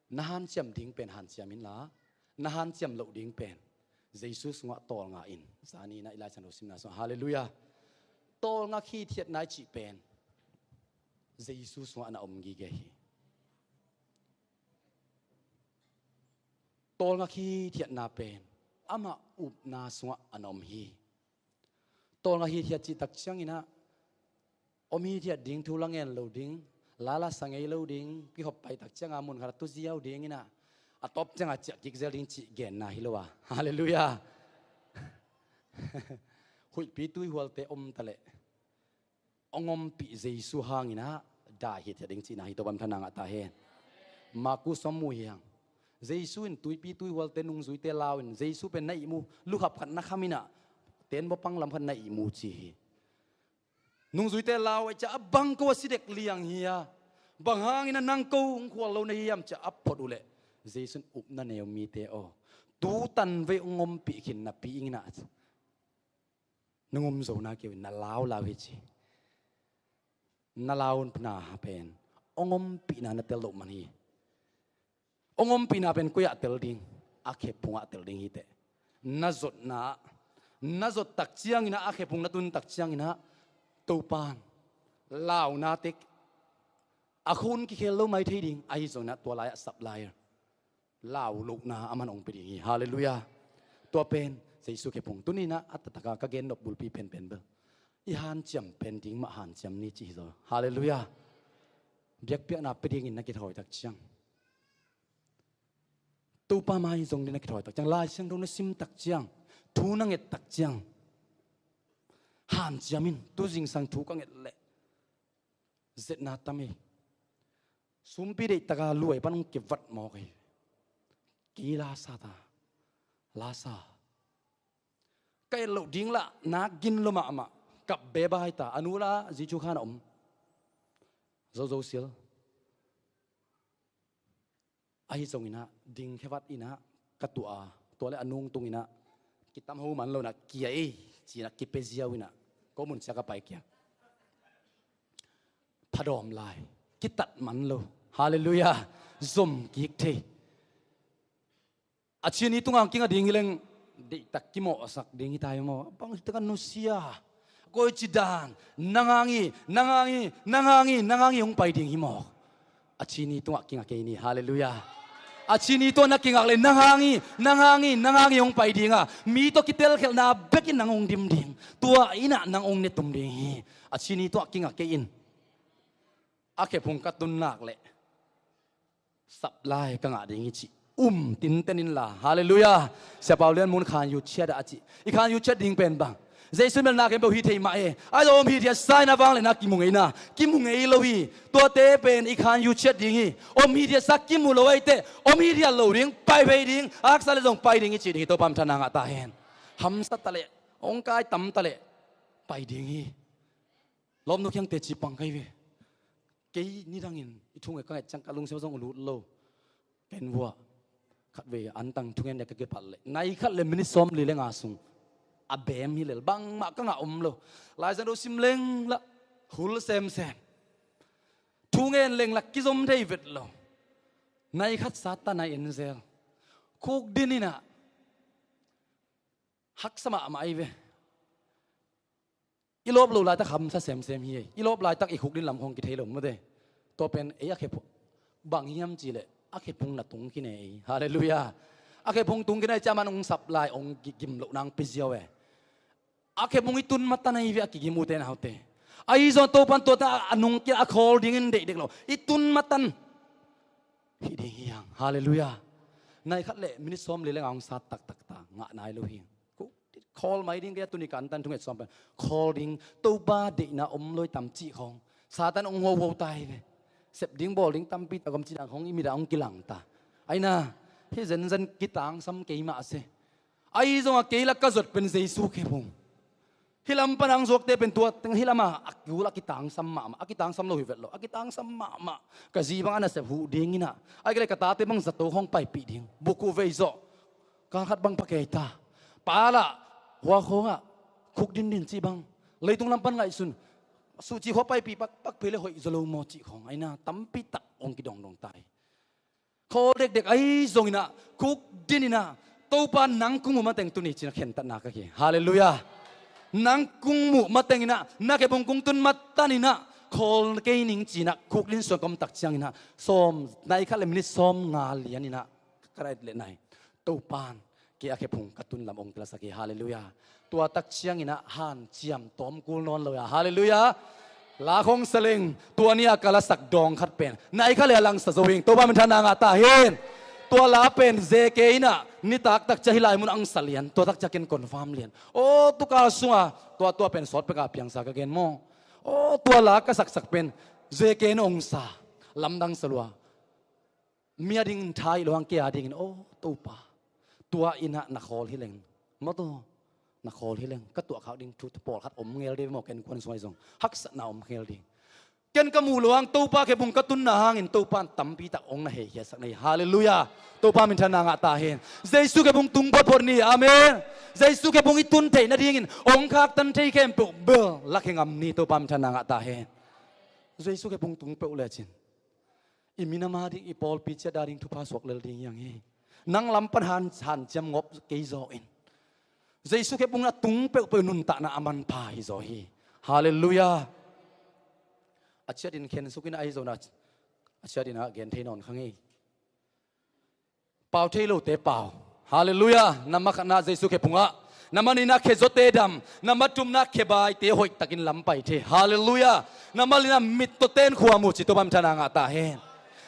Na hanciam ding pen hanciam inla, na hanciam loh ding pen Jesu sungah tawlnga in. Zani in ah i Lai Siangtho simna sungah, halleluiah, tawlnga hithiatna i cih pen Jesu sungah na om gige hi. Tawlnga hithiatna pen amah upna sungah a na om hi. Tawlnga hithiat cih tak ciangin ah om hithiat ding, thu la ngen lo ding, la la sa ngei lo ding, kihop pai tak ciangin mun khat a tu ziau ding in ah, a tawp ciangin ciah kik zel ding cih genna hi lo a. Halleluiah. Huihpi tuihualte om ta leh hong ompih Jesu hangin ah dai hithiat ding cihna hi. Topa minthanna ngah ta hen. Marku sawm mu hi hang. Jesu in tuipi tuihualte, nungzuite lau in, Jesu pen na ihmu lukhap khat na kham in ah, ten bawpang lam khat na ihmu ci hi. Nungzuite lau ahih ciang a bang ko a si dek liang hi a, bang hangin a nang ko hong khual lo na hi hiam ci-a a phot uh leh Jesu in upna neu mite aw, tu tanvei hong ompih khin napi ing in ah, nang om zo na kei uh in, na lau lau hi ci. Na lau na pen hong ompihna na tel loh man hi. Hong ompihna pen koi ah tel ding? A khephung ah tel ding hi teh. Na zotna ah, na zot tak ciangin ah, a khephung na tun tak ciangin ah, Topa'n launa tek a khun kikhel lo mai thei ding, ahi zongin ah tua lai-ah sap lai lau lohna aman hong pia ding hi. Halleluiah. Tua pen Jesu khephung. Tuni-in ah a taktak a ka gen nop bulpi penpen bel i hanciam pen ding mah hanciam ni ci hi zaw. Halleluiah. Biakpiakna pia dingin na kithawi tak ciang, Topa mai zong ding na kithawi tak ciang, Lai Siangtho na sim tak ciang, thu na nget tak ciang, hanciam in. Tu zingsang thu ka nget leh zetna tam hi. Sumpi deihtak a luai pan hong kivat mawk hi. Kei la sa ta, la sa. Ka et loh ding lah nak gin lo mahmah. Kap bebai ta. A nu lah Jesu khan a om zozo sil. Ahi zongin ah ding khevat in ah ka tuah a, tua leh a nungtung in ah kitam ho man lo in ah kia ei ci-in ah kipia ziau in ah ko mun sia ka pai kia. Phadawm lai, kitat man lo. Halleluiah. Zom kik thei. A cini tungah kinga ding hi leng deihtak kimawhsak ding hi ta hi maw? Bang hi tak a nusia, koi ci dan, nang hang hi, nang hang hi, nang hang hi, nang hang hi hong pai ding hi maw? A cini tungah kinga kei ni. Halleluiah. A cini tungah na kingak leh nang hang hi, nang hang hi, nang hang hi hong pai ding a, mi tawh kitelkhialhna bekin nang hong dim ding. Tua in ah nang hong netum ding hi. A cini tungah kinga kei in. A khephung ka tun nak leh sap lai ka ngah ding hi ci. Um tinten inla. Halleluiah. Sia Pau Lian Mun khan yu chiat a ci. I khan yu chiat ding pen bang? Jesu melna khempeuh hi thei mah e. Ahi zong om hithiat sa in a vang leh na kimu ngei na, kimu ngei lo hi. Tuate pen i khan yu chiat ding hi. Om hithiat sa kimu lo ahih teh om hithiat lo ding, pai phei ding, a haksa leh zong pai ding hi ci ding hi. Topa minthanna ngah ta hen. Hamsa ta leh, hong kai tam ta leh pai ding hi. Lawmnu kiang teci pang ka hi ve. Kei nidangin i thu nget ka nget ciang ka lungsim zong uh lut lo. Ken vua khatvei antang thungen dek ka kiphat leh nai khat leh minit sawmli leh nga sung a beem hi lel, bangmah ka ngah om lo. Lai Siangtho sim leng lah hul semsem. Thu ngen leng lah kizom thei vet lo. Nai khat Satan a en zel. Khukdin in ah haksa mahmah ahi ve. I lawp loh laitak hamsa semsem hi ei. I lawp laitak i khukdin lam khong kithei lo mawte. Tua pen ei a khephung bang hiam cih leh a khephung na tung khin ei. Halleluiah. A khephung tung khin ei ci a man hong sap lai hong gim loh nang pia ziau e. A khephung i tun matan ahi ve a kigim ute naute. Ahi zong Topa'n tuate a nung kia a khawl dingin deih dek lo. I tun matan hi ding hi hang. Halleluiah. Nai khat leh minit sawmli leh nga hong sat taktak ta ngah nai lo hi. Khawl mai ding kei a, tuni ka antan thunget sawm pen khawl ding, Topa deihna om lo i tam cih khong Satan hong hoho ta hi ve. Sep ding bawl ding tampi tak om cih dan khong i mit ah hong kilang ta. Ahi na, hih zenzen kitangsam kei mah se. Ahi zongah kei lah ka zot pen Jesu khephung. Hih lam pan a hong zuakte pen tua teng hih lamah a kul a kitangsam mahmah, a kitangsam lo hi vet lo, a kitangsam mahmah. Ka zi bang a nasep huh ding in ah, ahih kei leh ka tate bang zato khong paipih ding, buk uh vei zawh. Kal khat bang pakei ta. Pa lah hua khawng ah khuk dindin cih bang, leitung lam pan ngaihsun, suhci khua paipih pak, pak phei leh hoih zaw lo maw cih khawng, ahi na, tampi tak hong kidongdong ta hi. Khawl dekdek ahi zongin ah, khuk din in ah, Topa nang kung muh mateng tuni cih na khentatna ka hi. Halleluiah. Nang kung muh mateng in ah, na khephung kung tun matan in ah, khawl kei ning cih na khuk din suan ka om tak ciangin ah, sawm, nai khat leh minit sawmnga lian in ah, ka rait leh nai, Topa'n kei a khephung ka tun lam hong kilasak hi. Halleluiah. Tua tak ciangin ah hanciam tawm kul nawn lo hi. Halleluiah. La khong sa leng, tua ni a ka lasak dawng khat pen nai khat leh a langsa zo ing. Topa minthanna ngah ta hen. Tua la pen zeke in ah nitak tak ciang hih lai mun ah hong sa lian, tua tak ciang ken confirm lian. Aw, tu kal sungah tua, tua pen sawt pek a piangsa ka gen maw? Aw, tua la ka saksak pen zeke in hong sa, lamdang sa lua. Mi a dingin tha hi lo hang, kei a dingin, aw Topa, tua in ah na khawl hi leng, maw taw, Na khawl hi leng ka tuahkhak ding thu pawlkhat om ngel ding maw, ken kuan suai zong haksatna om ngel ding. Ken ka muh loh hang Topa khepung ka tunna hangin Topa in tampi tak hong na heikhiatsak na hi. Halleluiah. Topa minthanna ngah ta hen. Jesu khepung tung photphot ni. Amen. Jesu khepung i tun theih nadingin hong khaktan thei khempeuh bel lakhia ngam ni. Topa minthanna ngah ta hen. Jesu khepung tung peuh lecin i minam a ding, i pawlpi ciat a ding thupha suak lel ding hi hang hi. Nang lam pan han, hanciam ngop kei zaw in. Jesu khepung a tung peuhpeuh nuntakna a manpha hi zaw hi. Halleluiah. A ciatin khen sukin ahi zona a ciatin a gen thei nawn kha ngei. Pau thei lote pau. Halleluiah. Nambat khatna Jesu khepungah, nambat nihna khezawte dam, nambat thumna khebaite hoihtakin lam pai thei. Halleluiah. Nambat lina mittawten khuamu ci. Topa minthanna ngah ta hen.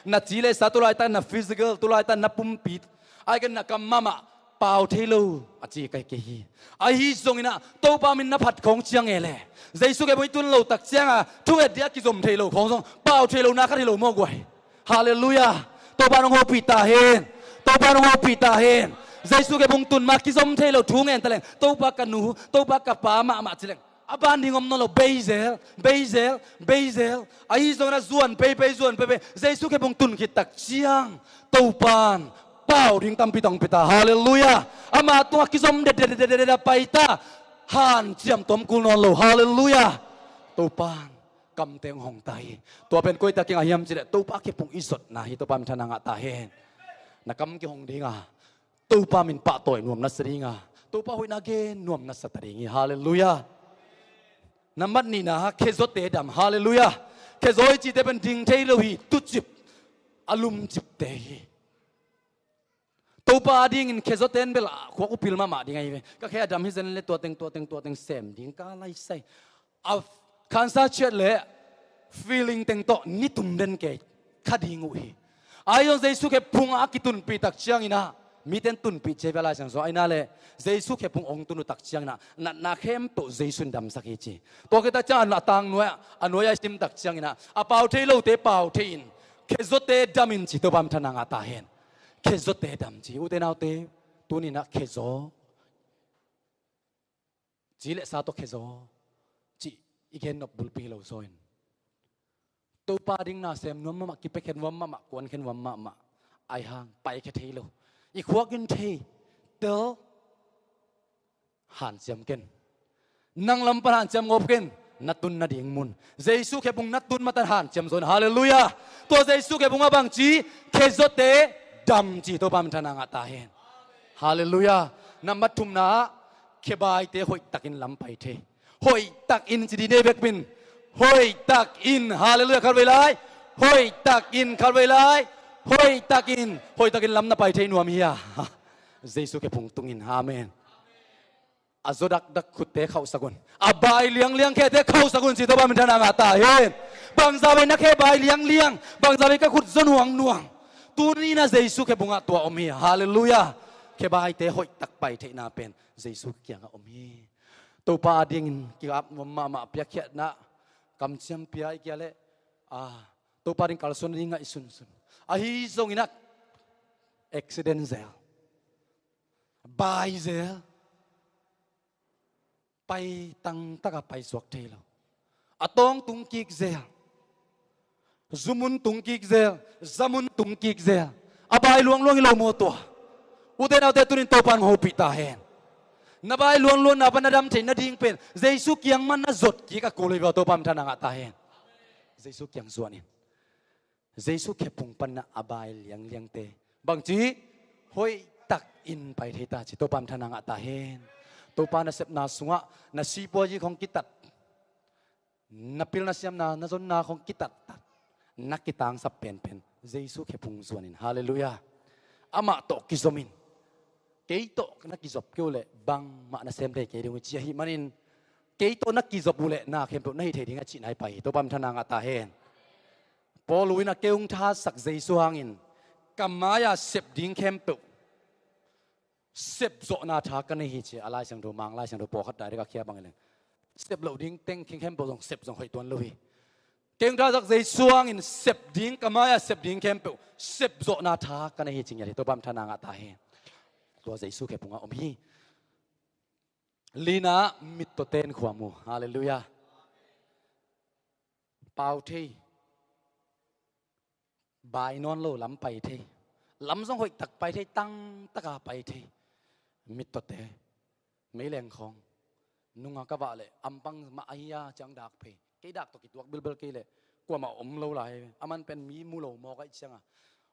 Na ci le sa, tulaitak na physical, tulaitak na pumpi, ai kan na kam mahmah pau thei lo a ci kai kei hi. Ahi zonginah Topa min na phat khawng ciang e le, Jesu khepung i tun lo tak cianga thunget dia kizom thei lo khawng zong pau thei lo na khat hi lo maw guai. Halleluiah. Topa nong hopih ta hen. Topa nong hopih ta hen. Jesu khepung tun ma kizom thei lo thu ngen taleng, Topa ka nu, Topa ka pa mahmah cileng a ban ding om nawn lo. Beisel, beisel, beisel. Ahi zongin a zuan peipei, zuan peipei. Jesu khepung tun khit tak ciang Topan pau ding tampi tong pita. Halleluiah. Ama tungah kizom dededededet a pai ta. Hanciam tom kul nawn lo. Halleluiah. Topan kamteng hong ta hi. Tua pen koi taking a hiam cileh Topa khepung i zotna hi. Topa minthanna ngah ta hen. Na kam kihong dinga Topa min pahtawi nuam na sa dinga, Topa hoihna gen nuam na sa ta ding hi. Halleluiah. Nambat nihna khezawte dam. Halleluiah. Khezaw i cite pen ding thei lo hi. Tucip a lumcipte hi. Topa a dingin khezawten bel a khuak upil mahmah ding ahi ve. Ka khe a dam hi zen le tuateng tuateng tuateng sem ding ka laisai. A khansa ciat le feeling teng tawh nitum den kei kha ding uh hi. Ahi zong Jesu khepung a kitunpih tak cianginah miten tunpih cia ve Lai Siangtho aina le Jesu khepung hong tun uh tak cianginah natna khempeuh Jesu in damsak hi ci. Tua khit tak ciang a tang nuai-ah a nuai-ah i sim tak cianginah a pau thei lote pau thei in, khezawte dam in ci. Topa minthanna ngah ta hen. Khezawte dam ci. Ute naute, tuninah khezaw ci le sa tawh khezaw cih i gen nop bulpi hi lo zaw in, Topa ding na sem nuam mahmah, kipiakhiat nuam mahmah, kuankhiat nuam mahmah. Ahi hang paikhia thei lo. I khuak in thei tel. Hanciam ken. Nang lam pan hanciam ngop ken. Na tun nading mun, Jesu khepung na tun matan hanciam zaw in. Halleluiah. Tua Jesu khepung a bangci, khezawte dam ci. Topa minthanna ngah ta hen. Halleluiah. Nambat thumna ah khebaite hoihtakin lam pai thei. Hoihtakin ci dih nei bekpin. Hoihtakin. Halleluiah. Khatvei lai. Hoihtakin. Khatvei lai. Hoihtakin. Hoihtakin lam na pai thei nuam hi a, Jesu khepung tungin. Amen. A zaw dakdak khutte khauhsak un. A bai liangliang khete khauhsak un ci. Topa minthanna ngah ta hen. Bangzah vei na khe bai liangliang, bangzah vei ka khut zaw nuangnuang. Tuninah Jesu khepungah tua om hi. Halleluiah. Khebaite hoihtak pai theihna pen Jesu kiangah om hi. Topa a dingin kikap nuam mahmah, piakkhiatna kamciam pia i kia leh, a, Topa ding kalsuan dingah i sunsun. Ahi zonginah accident zel, bai zel, pai tangtaka pai suak thei lo. A tawng tung kik zel, zumun tung kik zel, zamun tung kik zel. A bai luangluang hi lo maw tua? Ute naute, tunin Topa in hong hopih ta hen. Na bai luangluang na pan na dam theih nading pen Jesu kiang man na zot kik a kul hi ve. Topa minthanna ngah ta hen. Jesu kiang zuan in. Jesu khepung panna a bai liangliangte bangci, hoihtakin pai thei ta ci. Topa minthanna ngah ta hen. Topa nasepna sungah na sipuazi khong kitat, na pilna siamna, na zonna khong kitattat, na kitangsap penpen Jesu khepung zuanin. Halleluiah. Amah tawh kizomin. Kei tawh na kizop kei uh leh bangmah na sem thei kei ding uh ci ahih manin, kei tawh na kizop uh leh na khempeuh na hih thei ding a cihna hi pai hi. Topa minthanna ngah ta hen. Paul in a kei hong thasak Jesu hangin ka mai-a sep ding khempeuh sepzawhna tha ka nei hi ci a. Lai Siangtho, Mang Lai Siangtho pawlkhat direct a khia bang hi leng, sep loh ding teng khing khempeuh zong sep zong hoih tuan lo hi. Kei hong thasak Jesu hangin sep ding, ka mai-a sep ding khempeuh sepzawhna tha ka nei hi ci ngiat hi. Topa minthanna ngah ta hi. Tua Jesu khepungah om hi. Lina, mittawte in khua mu. Halleluiah. Pau thei. Bai nawn lo lam pai thei. Lam zong hoih tak pai thei, tangtaka pai thei. Mittawte. Meileng khawng. Nunga ka vah leh ampang mah ahi a, ciang dak phei. Kei dak tawh kituak bilbel kei leh kuamah om lo lai. Aman pen mi mu lo mawk ahih cianga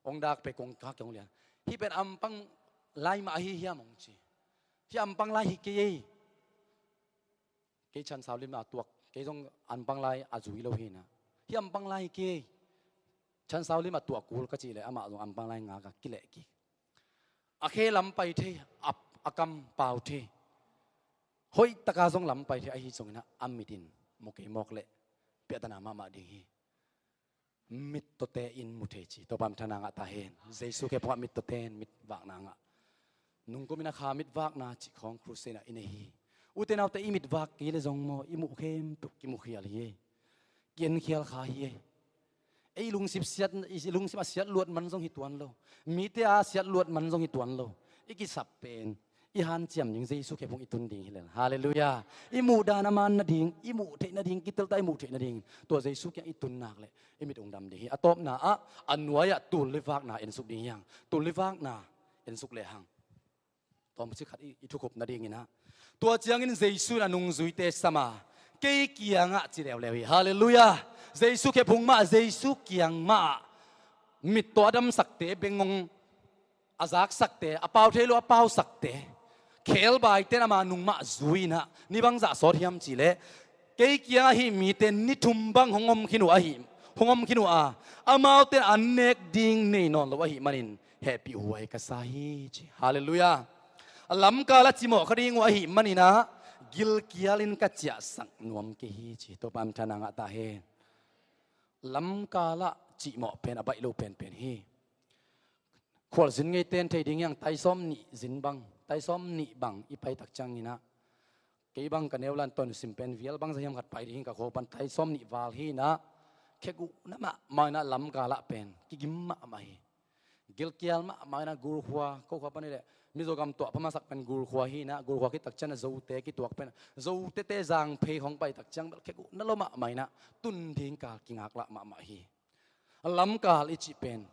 hong dak phei, kong kak kei hong lian. Hih pen ampang lai mah ahi hiam hong ci. Hih ampang lai hi kei ei. Kei Chan Sau Lim a tuak, kei zong ampang lai a zui lo hi na. Hih ampang lai hi kei ei. Chan Sau Lim a tuak kul ka cih leh amah zong ampang lai ngak a kileh kik. A khe lam pai thei, a, a kam pau thei. Hoih taka zong lam pai thei ahi zongin a mit in mu kei mawk leh piahtana mahmah ding hi. Mittawte in mu thei ci. Topa min thang ngah ta hen. Jesu khe phungah mittawte in mitvakna ngah. Nungkumin a kha mitvakna cih khawng crusade ah i nei hi. Ute naute, i mitvak kei leh zong maw, i muh khempeuh kimukhial hi ei. Kienkhial kha hi ei. Ei lungsim siat, i lungsim a siat luat man zong hi tuan lo. Mite a siat luat man zong hi tuan lo. I kisap pen i hanciam ding, Jesu khe phung i tun ding hi lel. Halleluiah. I muh dan a man nading, i muh theih nading, kitelta i muh theih nading, tua Jesu kiang i tun nak leh i mit ung dam ding hi. A tawpna ah, a nuai-ah tul le vakna ensuk ding hi hang. Tul le vakna ensuk lehang tawmcik khat i, i thukhupna dingin ah, tua ciangin Jesu in a nungzuite sam a, kei kiangah ci leuleu hi. Halleluiah. Jesu khe phung mah, Jesu kiang mah ah mittaw a damsakte beng hong a zaksakte, a pau thei lo a pausakte, khebaite in ama nung mah zui in ah, ni bangzah sawt hiam cih leh, kei kiangah hih mite ni thum bang hong om khin uh ahi, hong om khin uh a, amaute in an nek ding nei nawn lo ahih manin hehpihhuai ka sa hi ci. Halleluiah. A lamkal a cimawh kha ding uh ahih manin ah, gilkialin ka ciahsak nuam kei hi ci. Topa min thang ngah ta hen. Lamkal ah cimawh pen a baih lo penpen hi. Khualzin ngeite in thei ding hi hang, tai sawm nih zin bang, tai sawm nih bang i pai tak ciangin ah, kei bang ka neu lan ton sim pen vial bangzah hiam khat pai ding hi, ka khua pan tai sawm nih val hi in ah, kheguhna mahmah in ah lamkal ah pen kigim mahmah hi. Gilkial mahmah in ah, Gurkhua, ko khua pan hi leh Mizogam tuahpha masak pen Gurkhua hi in ah, Gurkhua khit tak ciang a Zote kituak pen, Zotete zangphei hong pai tak ciang bel kheguhna lo mahmah in ah, tun ding kal kingaklah mahmah hi. Lamkal i cih pen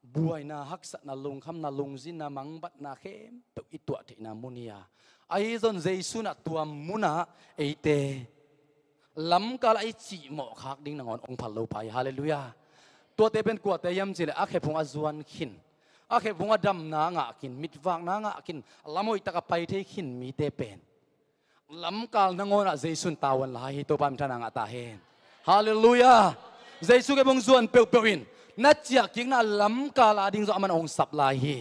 buaina, haksatna, lungkhamna, lungzinna, mangbatna khempeuh i tuah theihna mun hi a, ahi zong Jesu in ah tua munah eite lamkal ah i cimawh khak ding nangawn hong phal lo pah hi. Halleluiah. Tuate pen kuate hiam cih leh a khe phung a zuan khin, a khe phung a damna ngah khin, mitvakna ngah khin, lam hoih tak a pai thei khin mite pen lamkal nangawn ah Jesu in tavuan la hi. Topa min thang ngah ta hen. Halleluiah. Jesu khe phung zuan peuhpeuh in na ciahkikna lamkal a ding zong aman hong sap lai hi.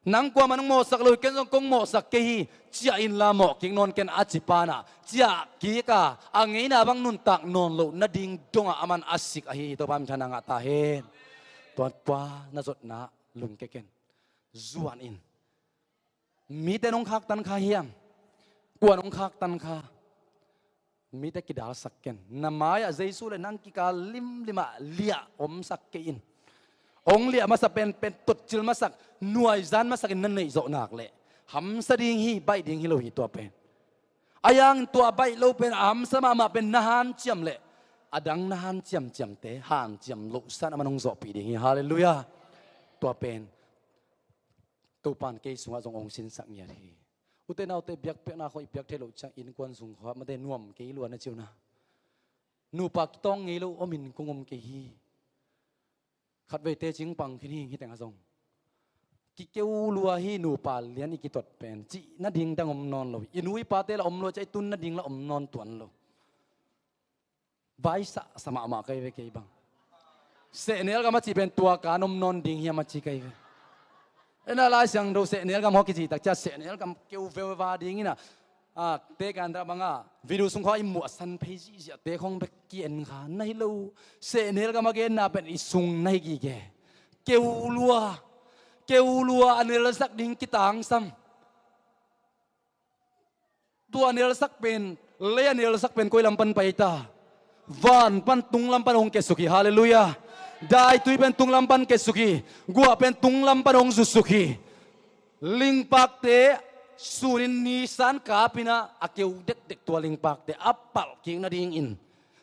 Nang kuaman hong mawhsak lo hi, ken zong kong mawhsak kei hi, ciah inla mawh kik nawn ken, a ci pa in ah ciahkik a, a ngeina bang nuntak nawn loh nading dongah aman a sik ahi hi. Topa min thang ngah ta hen. Tua, tua na zotna lungke ken. Zuan in. Mite in hong khaktan kha hiam? Kuan hong khaktan kha? Mite kidalsak ken. Na mai-ah Jesu leh nang kikal limlim ah liah omsak kei in. Hong liah masa pen, pen totcil masak, nuaizan masak in na neih zawh nak leh hamsa ding hi, baih ding hi lo hi tua pen. Ahi hangin tua baih lo pen, a hamsa mahmah pen na hanciam leh a dang na hanciam ciamte hanciam lohsan aman hong zawhpih ding hi. Halleluiah. Tua pen Topa in kei sungah zong hong sinsak ngiat hi. Ute naute, biakpiakna khawng i piak theih loh ciang innkuan sung khawng mate nuam kei lua na ci uh na. Nupa kitawng ngei lo omin kong om kei hi. Khatvei teci pang khin hi, hih tengah zong. Kikeu lua hi, nupa lian i kitot pen cih nading dang om nawn lo hi. I nu i pate la om lua ciang i tun nading la om nawn tuan lo. Vaisah sa mahmah ka hi ve kei bang. Sehnel gam a cih pen tua kan om nawn ding hiam a ci ka hi ve. Ena Lai Siangtho sehnel gam hawh kici tak ciang sehnel gam keu veuva ding in a, a, te kan dah bang a, video sung khawng i muh a san phei zihziahte khawng bek ki-en kha na hi lo. Sehnel gam a genna pen i sung na hi gige. Keu lua, keu lua a nelsak ding kitangsam. Tua a nelsak pen, lei a nelsak pen koi lam pan pai ta? Van pan tung lam pan hong kesuk hi. Halleluiah. Daitui pen tung lam pan kesuk hi. Guah pen tung lam pan hong zusuk hi. Lingpakte Sunin nisan kapin ah a keu dekdek tua lingpakte a palh kik nadingin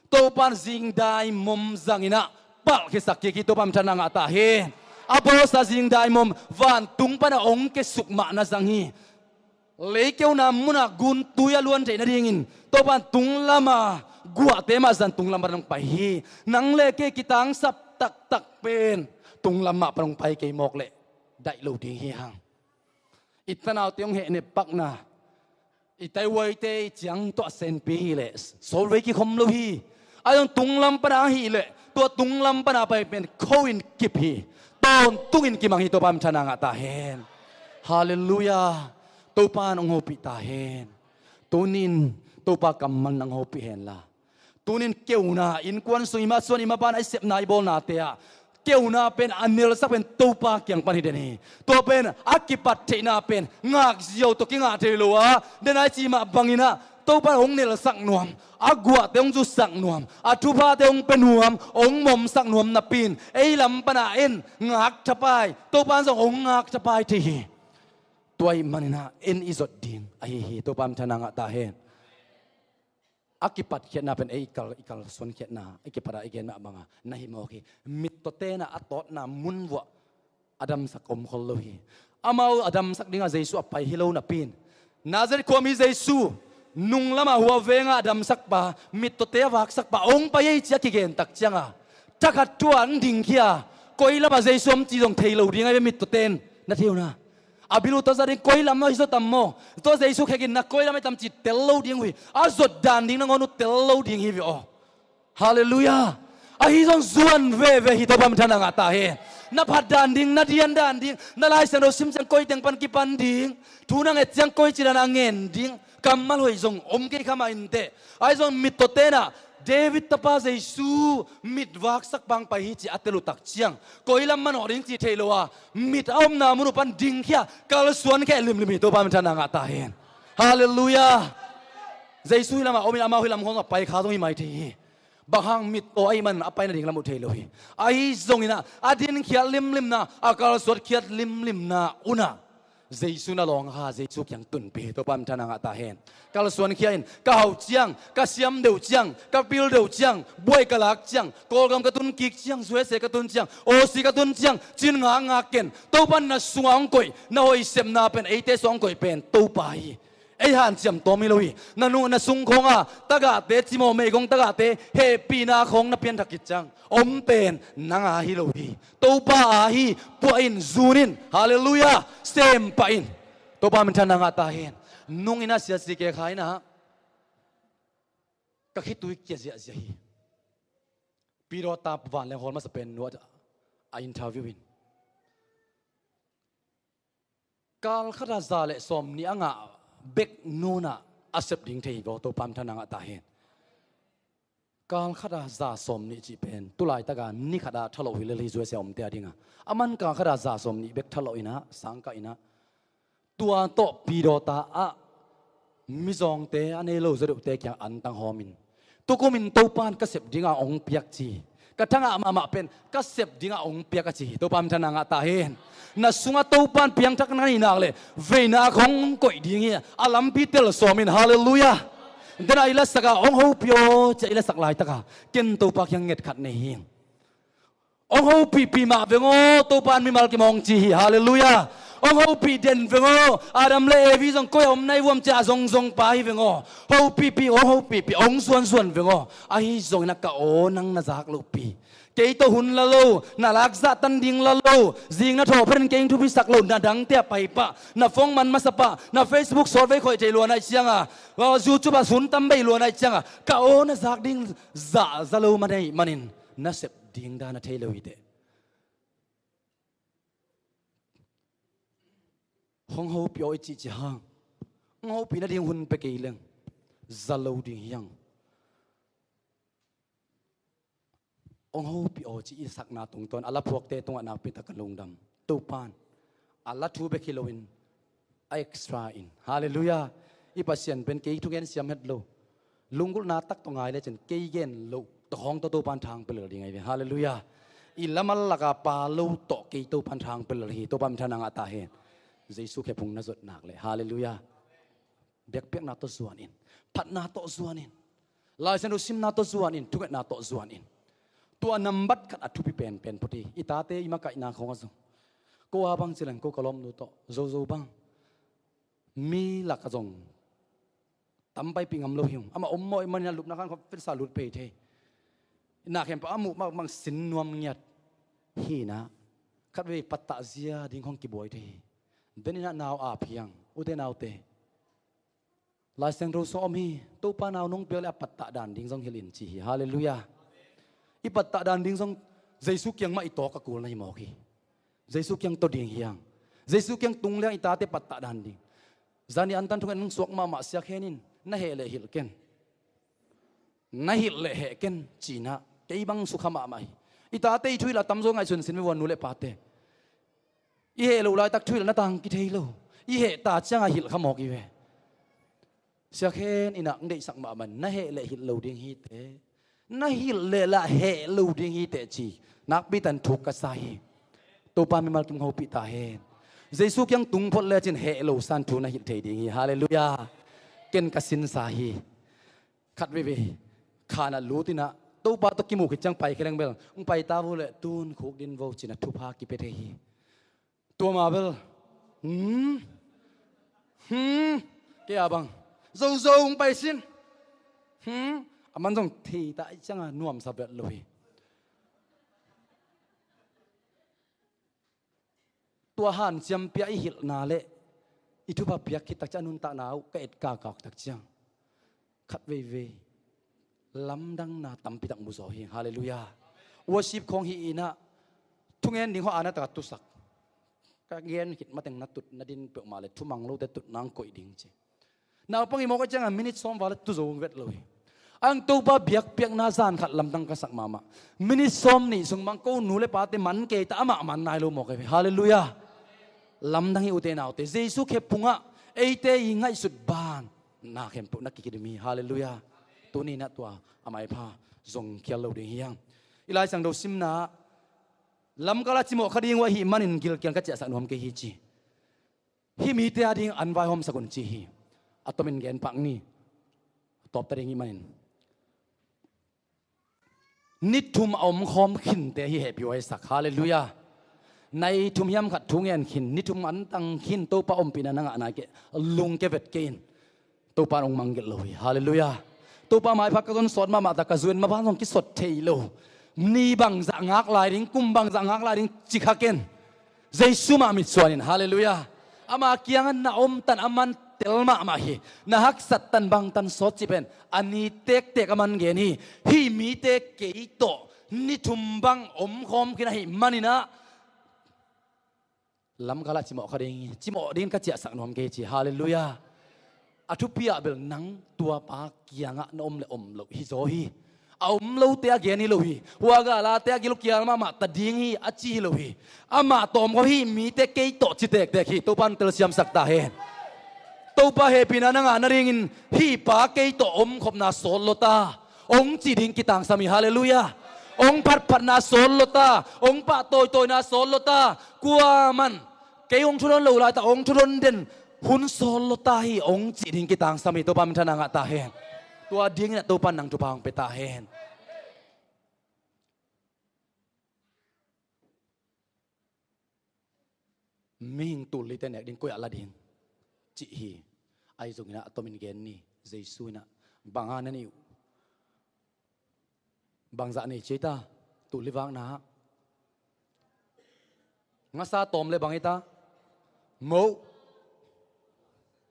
Topan zingdai mom zangin ah palh khiasak kik hi. Topa minthanna ngah ta hen. A bawlsa zingdai mom vantung pana ong kesuk mah na zang hi. Leikeuna munah guntui a luan theih nadingin Topan tung lama guahte mah zan tung lam pan hong pai hi. Nang le kei kitangsap taktak pen tung lam mah pan hong pai kei mawk leh daih lo ding hi hang. I tanaute hong hehnep pakna, i taihuaite i ciang tuah senpi hileh sawtvei kikhom lo hi. A zong tung lam pana ahileh tua tung lam pana pai pen kho in kip hi. Tawntungin kimang hi. Topa minthanna ngah ta hen. Halleluiah. Topa in hong hopih ta hen. Tunin Topa kammal nang hopih henla, tunin keuna innkuan sung i masuan i maban a i sepna i bawlnate ah keuna pen a nelsak pen Topa kiang pan hi den hi. Tua pen a kipat theihna pen ngakziau tawh kingah thei lo a, den a i cih mah bangin ah Topa hong nelsak nuam, a guahte hong zusak nuam, a thuphate hong pia nuam, hong momsak nuam napi in ei lam pana en ngak thapai, Topa in zong hong ngak thapai thei hi. Tua ahih manin ah en i zot ding ahi hi. Topa minthanna ngah ta hen. A kipatkhiatna pen ei kal, i kalsuankhiatna a kipat a i gen mah banga na hi mawk hi. Mittawte na a tawtna mun vuah a damsak om khol lo hi. Amau a damsak dingah Jesu a pai hi lo napi in, Nazareth khuami Jesu, nung lamah hua venga a damsakpa, mittawte a vaksakpa hong pai ei ci a kigen tak cianga thakhat thu-ah hong dingkhia, koi lamah Jesu om ci zong thei lo ding ahi ve. Mittawte in na thei uh na, a bil uh tawh zat ding, koi lam ahi zaw tam maw, tua Jesu khek in na koi lam ahi tam ci tel lo ding uh hi. A zot dan ding nangawn uh tel lo ding hi ve aw. Halleluiah. Ahi zong zuan veve hi. Topa minthanna ngah ta hen. Na phat dan ding, na dian dan ding, na Lai Siangtho sim ciang koi teng pan kipan ding, thu na nget ciang koi ci dan a ngen ding, kammal hoih zong om kei kha mah inteh. Ahi zong mittawte na David tapa Jesu mit vaksakpa hong pai hi ci a tel uh tak ciang koi lam manawh ding ci thei lo a, mit a omna mun uh pan dingkhia, kalsuankhia limlim hi. Topa minthanna ngah ta hen. Halleluiah. Jesu hih lamah om in amau hih lam khawng a pai kha zong hi mai thei hi. Bang hang? Mit aw ahih manin a pai nading lam uh thei lo hi. Ahi zongin ah a dinkhiat limlimna, a kalsuatkhiat limlimna un ah Jesu na lawng kha, Jesu kiang tunpih hi. Topa minthanna ngah ta hen. Kalsuankhia in, ka hauh ciang, ka siam deuh ciang, ka pil deuh ciang, buai ka lak ciang, Kawlgam ka tun kik ciang, U S A ka tun ciang, Aussie ka tun ciang, cin ngakngak ken. Topa in na sunga hong koih, na hoih sepna pen eite sungah hong koih pen Topa hi. Ei hanciam tawm hi lo hi. Na nu, na sung khawnga tagahte cimawh, meigong tagahte hehpihna khawng na pianthak khit ciang om pen nang a hi lo hi. Topa a hi. Puah in, zun in. Halleluiah. Sem pah in. Topa minthanna ngah ta hen. Nung in ah siasi ke kha in ah ka khitui kia ziahziah hi. Pidawta vanleng hawl masa pen nu a interview in, kal khata za le sawmnih a ngah bek nunah a sep ding thei hi vaw. Topa minthanna ngah ta hen. Kal khata za sawmnih cih pen tulaitaka ni khata thaloh hi lel hi, U S A omte a dinga. A man kal khata za sawmnih bek thaloh in ah, sangkah in ah, tua tawh Pidawta ah mizawngte a nei lo zaw deuhte kiang antang hawmin, tukumin Topa in ka sep dinga ong piak ci hi. Ka thangah mahmah pen ka sep dinga ong piak a ci hi. Topa minthanna ngah ta hen. Na sungah Topa in piangthak na neih nak le veina khawng ong koih ding hi. A lampi tel sawmin. Halleluiah. Dena i lasaka ong hopih aw ci a i lasak laitaka ken Topa kiang nget khat nei hi. Ong hopihpih mah veng aw, Topa in mimal kimawng ci hi. Halleluiah. Ong hopih den veng aw. Adam le Evi zong koi a om na hi vuam ci a zongzong pa hi veng aw. Hopihpih, ong hopihpih, ong zuanzuan veng aw. Ahi zongin ah ka aw nang na zak lohpi, kei tawh hun la lo, na lakzah tan ding la lo, zing na thawh phetin kei thupisak lo, na dangte a pai pah, na phone man masa pah, na Facebook sawtvei khoih thei lua na hih cianga, YouTube ah sun tam bei lua na hih cianga ka aw na zak ding zah za lo man ahih manin na sep ding dan a thei lo hi teh. Hong hopih aw i cihcih hang, hong hopih nading hun pia kei leng za lo ding hi hang. Hong hopih aw ci i sakna tungtawn a la phuakte tungah nakpi tak ka lungdam. Topa in a la thu bek hi loin a extra in. Halleluiah. I Pasian pen kei thugen siam het lo, lunggulhna tak tawh ngai lecin kei gen loh tawh khawng tawh Topa in thang pia lel ding ahi ve. Halleluiah. I lamal laka pa lo tawh kei Topa in thang pia lel hi. Topa minthanna ngah ta hen. Jesu khephung na zot nak leh, halleluiah, biakpiakna tawh zuan in, phatna tawh zuan in, Lai Siangtho simna tawh zuan in, thungetna tawh zuan in. Tua nambat khat a thupi penpen phot hi. I tate i makaihna khawng ah zong, ko a bang ci leng ko ka lawmnu tawh zozo bang mi lak ah zong tam paipih ngam lo hi ung. Amah om mawh ahih manin a lupna khan khawng fetsa lut pei thei. Na khempeuh a muh mahmah sin nuam ngiat hi inah, khatvei pattah zia ding khawng kibuai thei hi. Den inah nau ap hi hang, ute naute. Lai Siangtho sung ah om hi, Topa nau nong piak leh a pattah dan ding zong hilh in ci hi. Halleluiah. I pattah dan ding zong Jesu kiang mah i tawk a kul na hi mawk hi. Jesu kiang tawh ding hi hang. Jesu kiang tung liang i tate pattah dan ding. Zani antan thungen nong suak mahmah Sia Khen in, na heh leh hilh ken, na hilh leh heh ken ci inah, kei bang sukha mahmah hi. I tate i thuhilh a tamzaw ngaihsun sin ve ua, nu le pate. I heh loh laitak thuhilh na tang kithei lo. I heh ta ciangah hilh kha mawk hi ve. Sia Khen inah hong deihsak mahmah, na heh leh hilh lo ding hi teh, na hilh leh lah heh lo ding hi teh ci. Nakpi tan thuk ka sa hi. Topa mimal kim hopih ta hen. Jesu kiang tung phot lecin heh lo san thu na hilh thei ding hi. Halleluiah. Ken ka sinsa hi. Khat veivei khan ah lut inah Topa tawh kimu khit ciang pai khe leng bel, hong pai ta vo leh tun khuk din vo ci inah thupha kipia thei hi. Tua mah bel, hmm, hmm, kei a bang, zozo hong pai sin, hmm, aman zong thei ta ih ciangah nuamsa vet lo hi. Tua hanciam pia i hilhna le i thupha piak khit tak ciang a nuntakna uh ka et kakau tak ciang khat veivei lamdangna tampi tak mu zaw hi. Halleluiah. Worship khawng hi inah thungen ding hawh a na tak a tusak. Ka gen khit mateng na tut na din peuhmah le thumang lote tutna hong koih ding ci. Naupang i mawk a ciangah minit sawm val a tu zo vet lo hi. Ang Topa biakpiakna zan khat lamdang ka sak mahmah. Minit sawm nih sung bang ko nu le pate man kei ta, amah man nai lo mawk hi. Halleluiah. Lamdang hi ute naute. Jesu khephungah eite i ngaihsut ban na khempeuh na kikidim hi. Halleluiah. Tuni inah tua a maipha zong khial lo ding hi hang. I Lai Siangtho simna lamkal ah cimawh kha ding uh ahih manin gilkial ka ciahsak nuam kei hi ci. Hih mite a ding an vaihawmsak un ci hi. A tomin gen pak ni. A tawpta ding hih manin ni thum a omkhawm khinte hih hehpih huaisak. Halleluiah. Nai thum hiam khat thu ngen khin, ni thum an tang khin, Topa ompihna na ngah nai kei, lungkia vet kei in. Topa in hong mangngilh lo hi. Halleluiah. Topa maipha ka zon sawt mahmah ta, ka zuen mah ban zong kisawt thei lo. Ni bangzah ngak lai ding, kum bangzah ngak lai ding ci kha ken. Jesu mah mitsuan in. Halleluiah. Ama kiangah na om tan aman tel mahmah hi. Na haksat tan bang tan sawt ci pen a ni tektek aman gen hi. Hih mite kei tawh ni thum bang omkhawm khin ahih manin ah lamkal ah cimawh kha ding hi. Cimawh dingin ka ciahsak nuam kei ci. Halleluiah. A thupi ah bel nang tua pa kiangah na om le om loh hi zaw hi. A om lote a gen hi lo hi. Hua galate a gil uh kial mahmah ta ding hi a ci hi lo hi. Amah tawmkhawm hih mite kei tawh ci tektek hi. Topa in telsiamsak ta hen. Topa hehpihna na ngah nadingin hih pa kei tawh omkhopna sawt lua ta, hong cih ding kitangsam hi. Halleluiah. Hong phatphatna sawt lua ta, hong pahtawitawina sawt lua ta. Kuaman kei hong thudon lo laitak hong thudon den hun sawt lua ta hi, hong cih ding kitangsam hi. Topa minthanna ngah ta hen. Tua dingin ah Topa in nang thupha hong pia ta hen. Mihing tul lite nek ding koi ah la ding cih hi. Ahi zongin ah a tomin gen ni. Jesu in ah bang a na neih uh? Bangzah nei ci ei ta? Tul li vakna ah ngasa tawm le bang ei ta? Moh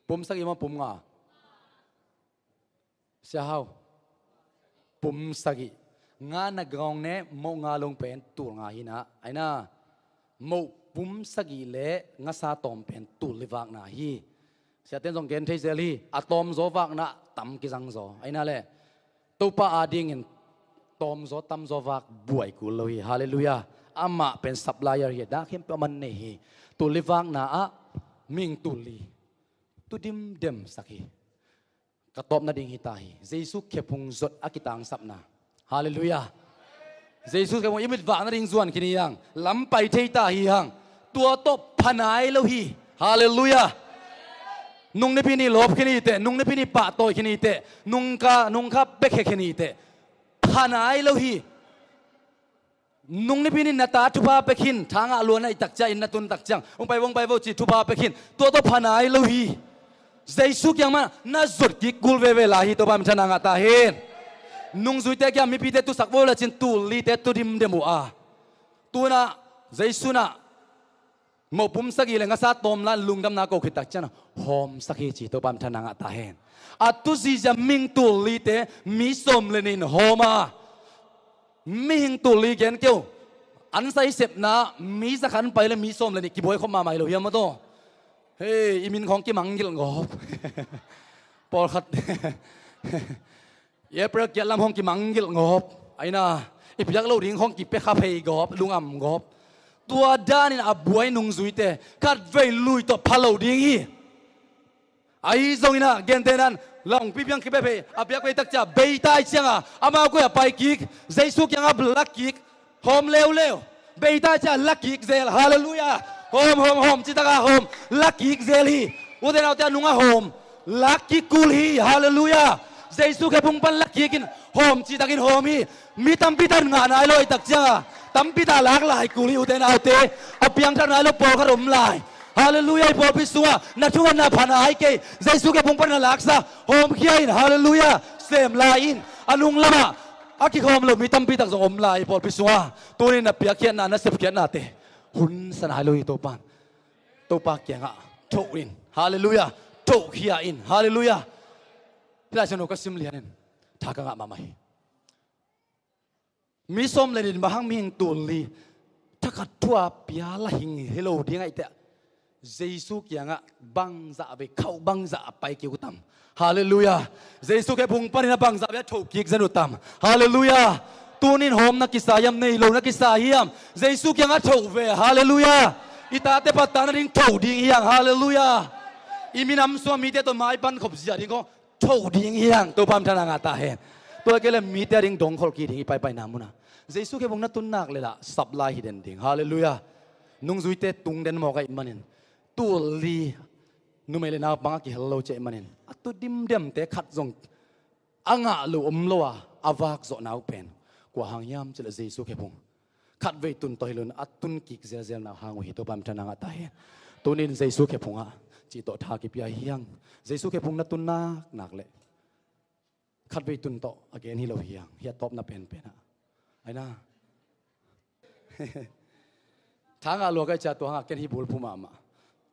pum sagih maw pum nga? Sia Hau, pum sagih. Nga na gawng ne moh nga long pen tul nga hi na, ai na. Moh pum sagih le ngasa tawm pen tul li vakna hi. Siaten zong gen thei zel hi. A tawmzaw vakna tam kizang zaw, ai na le. Topa adingin tawmzaw tamzaw vak buai kul lo hi. Halleluiah. Amah pen supplier hi. Dah khempeuh a man nei hi. Tul li vakna ah ming tul li tu dimdem sak hi. Ka tawp nading hi ta hi. Jesu khephung zot a kitangsapna. Halleluiah. Jesu khephung i mit vak nading zuan khin hi hang. Lam pai thei ta hi hang. Tua tawh pha nai lo hi. Halleluiah. Nung nipi ni lawp khin hi teh, nung nipi ni pahtawi khin hi teh, nung kha, nung kha pekhe khin hi teh, pha nai lo hi. Nung nipi ni na ta thupha pekhin, thangah luan a i takciang, inn na tun takciang, hong pai vo, hong pai vo ci thupha pekhin, tua tawh pha nai lo hi. Jesu kiang mah na zot kik kul veve lai hi, Topa min thang a ngah ta hen. Nungzuite kiang mipite tusak vo le cin tul lite tu dimdem uh a, tu-in ah Jesu in ah mohpum sagih le ngasa tawm la-in lungdamna ko khit takciang hawmsak hi ci, Topa min thang a ngah ta hen. A tu zihziah mihing tul lite mi sawm le nih in hawm a, mihing tul li gen kei uh. An sai sepna mi zakhat pai le mi sawm le nih kibuai khop mahmah hi lo hiam maw taw? Hei, i min khawng kimangngilh ngawp. Pawlkhat April kiat lam hong kimangngilh ngawp. Aina, i piak lo ding hong kipia kha phei ngawp, lungam ngawp. Tua danin a buai nungzuite khatvei lui tawh pha lo ding hi. Ahi zongin ah, gentehna-in, la hong pipiang kibep hi, a piak bei takciang, bei tai ciangin, amau koi-ah pai kik, Jesu kiangah lak kik, hawm leuleu. Bei tai ciangin lak kik zel, halleluiah. Hawm, hawm, hawm, citak a hawm, lak kik zel hi. Ute naute, a nungah hawm, lak kik kul hi, halleluiah. Jesu khephung pan lak kik in, hawm citakin hawm hi. Mi tampi tak ngah nai lo ahih takciangin, tampi tak lak lai kul hi, ute naute. A piangthak nai lo pawlkhat om lai. Halleluiah, i pawlpi sungah na thungetna pha nai kei. Jesu khephung pan na laksa, hawmkhia in, halleluiah. Sem lai in, a nung lamah a kikhawm lo mi tampi tak zong om lai, i pawlpi sungah. Tuni-in na piakkhiatna, na sepkhiatnate hun sa nai lo hi, Topa in. Topa kiangah thoh in, halleluiah. Thohkhia in, halleluiah. Hih Lai Siangtho ka sim lianin tha ka ngah mahmah hi. Mi sawm le nih in bang hang mihing tul li thakhat thu-a pia la hing hi lo ding ahih teh, Jesu kiangah bangzah vei khauh, bangzah a pai kik uh tam? Halleluiah. Jesu khephung panin a bangzah vei a thoh kik zen uh tam? Halleluiah. Tuni-in hawm na kisa hiam, nei lo na kisa hiam? Jesu kiangah thoh ve, halleluiah. I tate pattah nading thoh ding hi hang, halleluiah. I minam sungah mite tawh maipan khop zia ding khawng thoh ding hi hang, Topa min thang a ngah ta hen. Tua kei le mite ading dongkhol kik ding, i paipaina munah. Jesu khephung na tun nak leh lah sap lai hi den ding, halleluiah. Nungzuite tung den mawk ahih manin, tul li numei le naupang a kihel lo ci ahih manin, a tu dimdemte khat zong a ngah lo om lo a, a vak zawhna uh pen kua hang hiam cih leh Jesu khephung khatvei tun tawh hi lo-in a tun kik zelzelna hang uh hi, Topa min thang a ngah ta hen. Tuni-in Jesu khephungah cih tawh tha kipia hi hang. Jesu khephung na tun nak nak leh khatvei tun tawh a gen hi lo hi hang, hih a tawpna penpen ah. Aina, tha ngah lua ka hih ciang tua hangah ken hih bulphuh mahmah.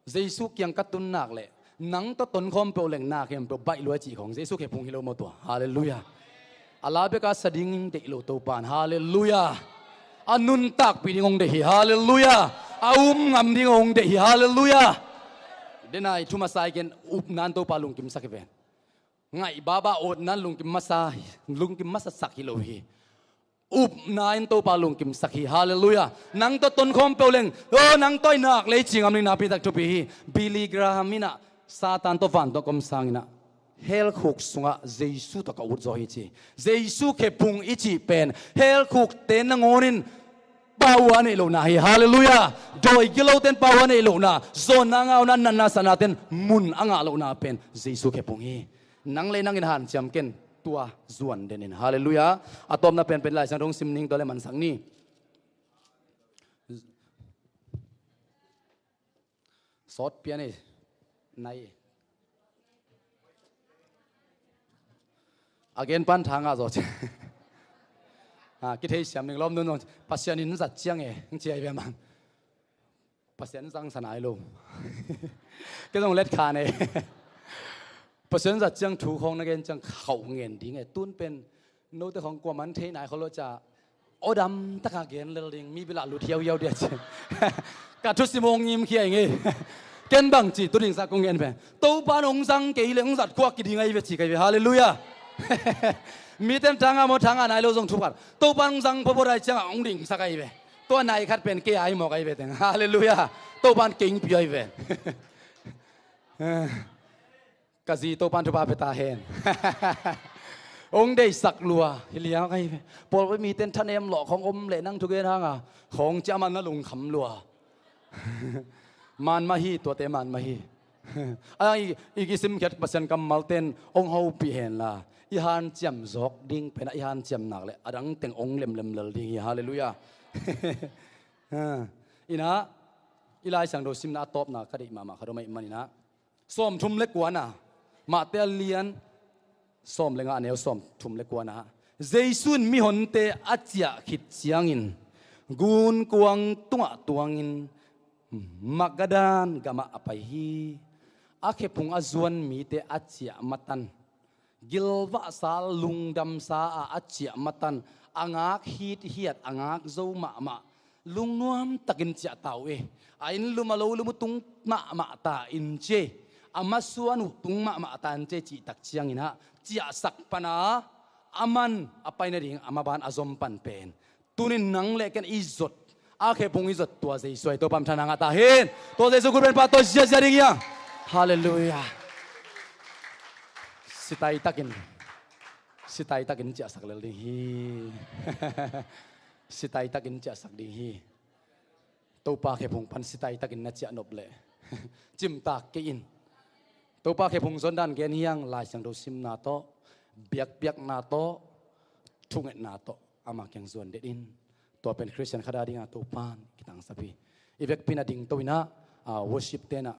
Jesu kiang ka tun nak leh nang tawh tonkhawm peuh leng na khempeuh baih lua cih khawng Jesu khephung hi lo maw tua? Halleluiah. A la bek a sa ding deih lo Topa in, halleluiah. A nuntakpih ding hong deih hi, halleluiah. A um ngam ding hong deih hi, halleluiah. Denai thu masa i gen, upna in Topa lungkimsak hi ven. Ngaih baba awtna in lungkim masa, lungkim masasak hi lo hi. Upna in Topa lungkimsak hi, halleluiah. Nang tawh tonkhawm peuh leng, oh, nang tawh i nak lei ci ngam ding nakpi tak thupi hi. Billy Graham in ah Satan tawh vantung a om sangin ah hell khuk sungah Jesu tawh ka ut zaw hi ci. Jesu khephung i cih pen hell khukte nangawn in pau a neih lohna hi, halleluiah. Dawi gilote in pau a neih lohna, zawnna, ngauna, natna, satnate in mun a ngah lohna pen Jesu khephung hi. Nang le nang in hanciam ken, tua zuan den in, halleluiah. A tawpna penpen Lai Siangtho hong sim ning, tua le mansak ni. Sawt pian ei, nai ei. A gen pan tha ngah zaw ci. Ha, kitheisiam ning lawm nunung. Pasian in zat ciang e, hong ci ahi ve man. Pasian zangsa nai lo. Kei zong let kha ne. Pasian zat ciang thu khawng na gen ciang khauh ngen ding e. Tun pen note khawng kuaman thei nai khol lo ca, aw dam taka gen lel ding, mi bilah lut hiauhiau dia ci. Ka thusim hong ngim khia ing e. Ken bang ci, tu dingsak kong gen pen, Topa in hong zang kei leh hong zat khuak kiding ahi ve ci ka hi ve, halleluiah. Mite in tha ngah maw, tha ngah nai lo zong thupha. Topa in hong zang phawphaw dai ciangah hong dingsak ahi ve. Tua nai khat pen kei a hi mawk ahi ve teng, halleluiah. Topa in kei hong pia ahi ve. Ka zi Topa in thupha pia ta hen. Hong deihsak lua hi liang ahi ve. Pawlpi mite in thanem lawh khawng om leh nang thugen hanga khawng ciah man na lungkham lua. Man mah hi, tuate man mah hi. A i, i kisim khiat Pasian kammalte in hong hopih hen la, i hanciam zawk ding pen ah i hanciam nak leh a dang teng hong lemlem lel ding hi. Halleluiah. Inah, i Lai Siangtho simna a tawpna ka deih mahmah khat om ahih maninah, sawmthum le kuana, Mate a lian sawm le nga, a neu sawmthum le kuana, Jesu in mihonte a ciah khit ciangin gunkuang tungah tuangin Magadan gamah a pai hi. A khephung a zuan mite a ciah matan, gilvahsa, lungdamsa a a ciah matan, a ngak hithiat, a ngak zo mahmah, lungnuam takin ciah ta uh e. A inn lum a lo lum uh tung mahmah ta in ci e. A masuan uh tung mahmah ta in ci e, cih tak cianginah ciahsak pana, a man a pai nading a maban a zom pan pen, tunin nang le ken i zot, a khephung i zot, tua Jesu ahi. Topa min thang a ngah ta hen. Tua Jesu kut pen pahtawi ziazia ding hi a. Halleluiah. Sitai takin, sitai takin ciahsak lel ding hi. Sitai takin ciahsak ding hi. Topa khephung pan sitai takin na ciah nop leh cimtak kei in. Topa khephung zondan gen hi hang, Lai Siangtho simna tawh, biakpiakna tawh, thungetna tawh ama kiang zuan det in. Tua pen Khristian khat a dinga Topan kitangsap hi. I vekpi in a dingto inah, ah, worship tenah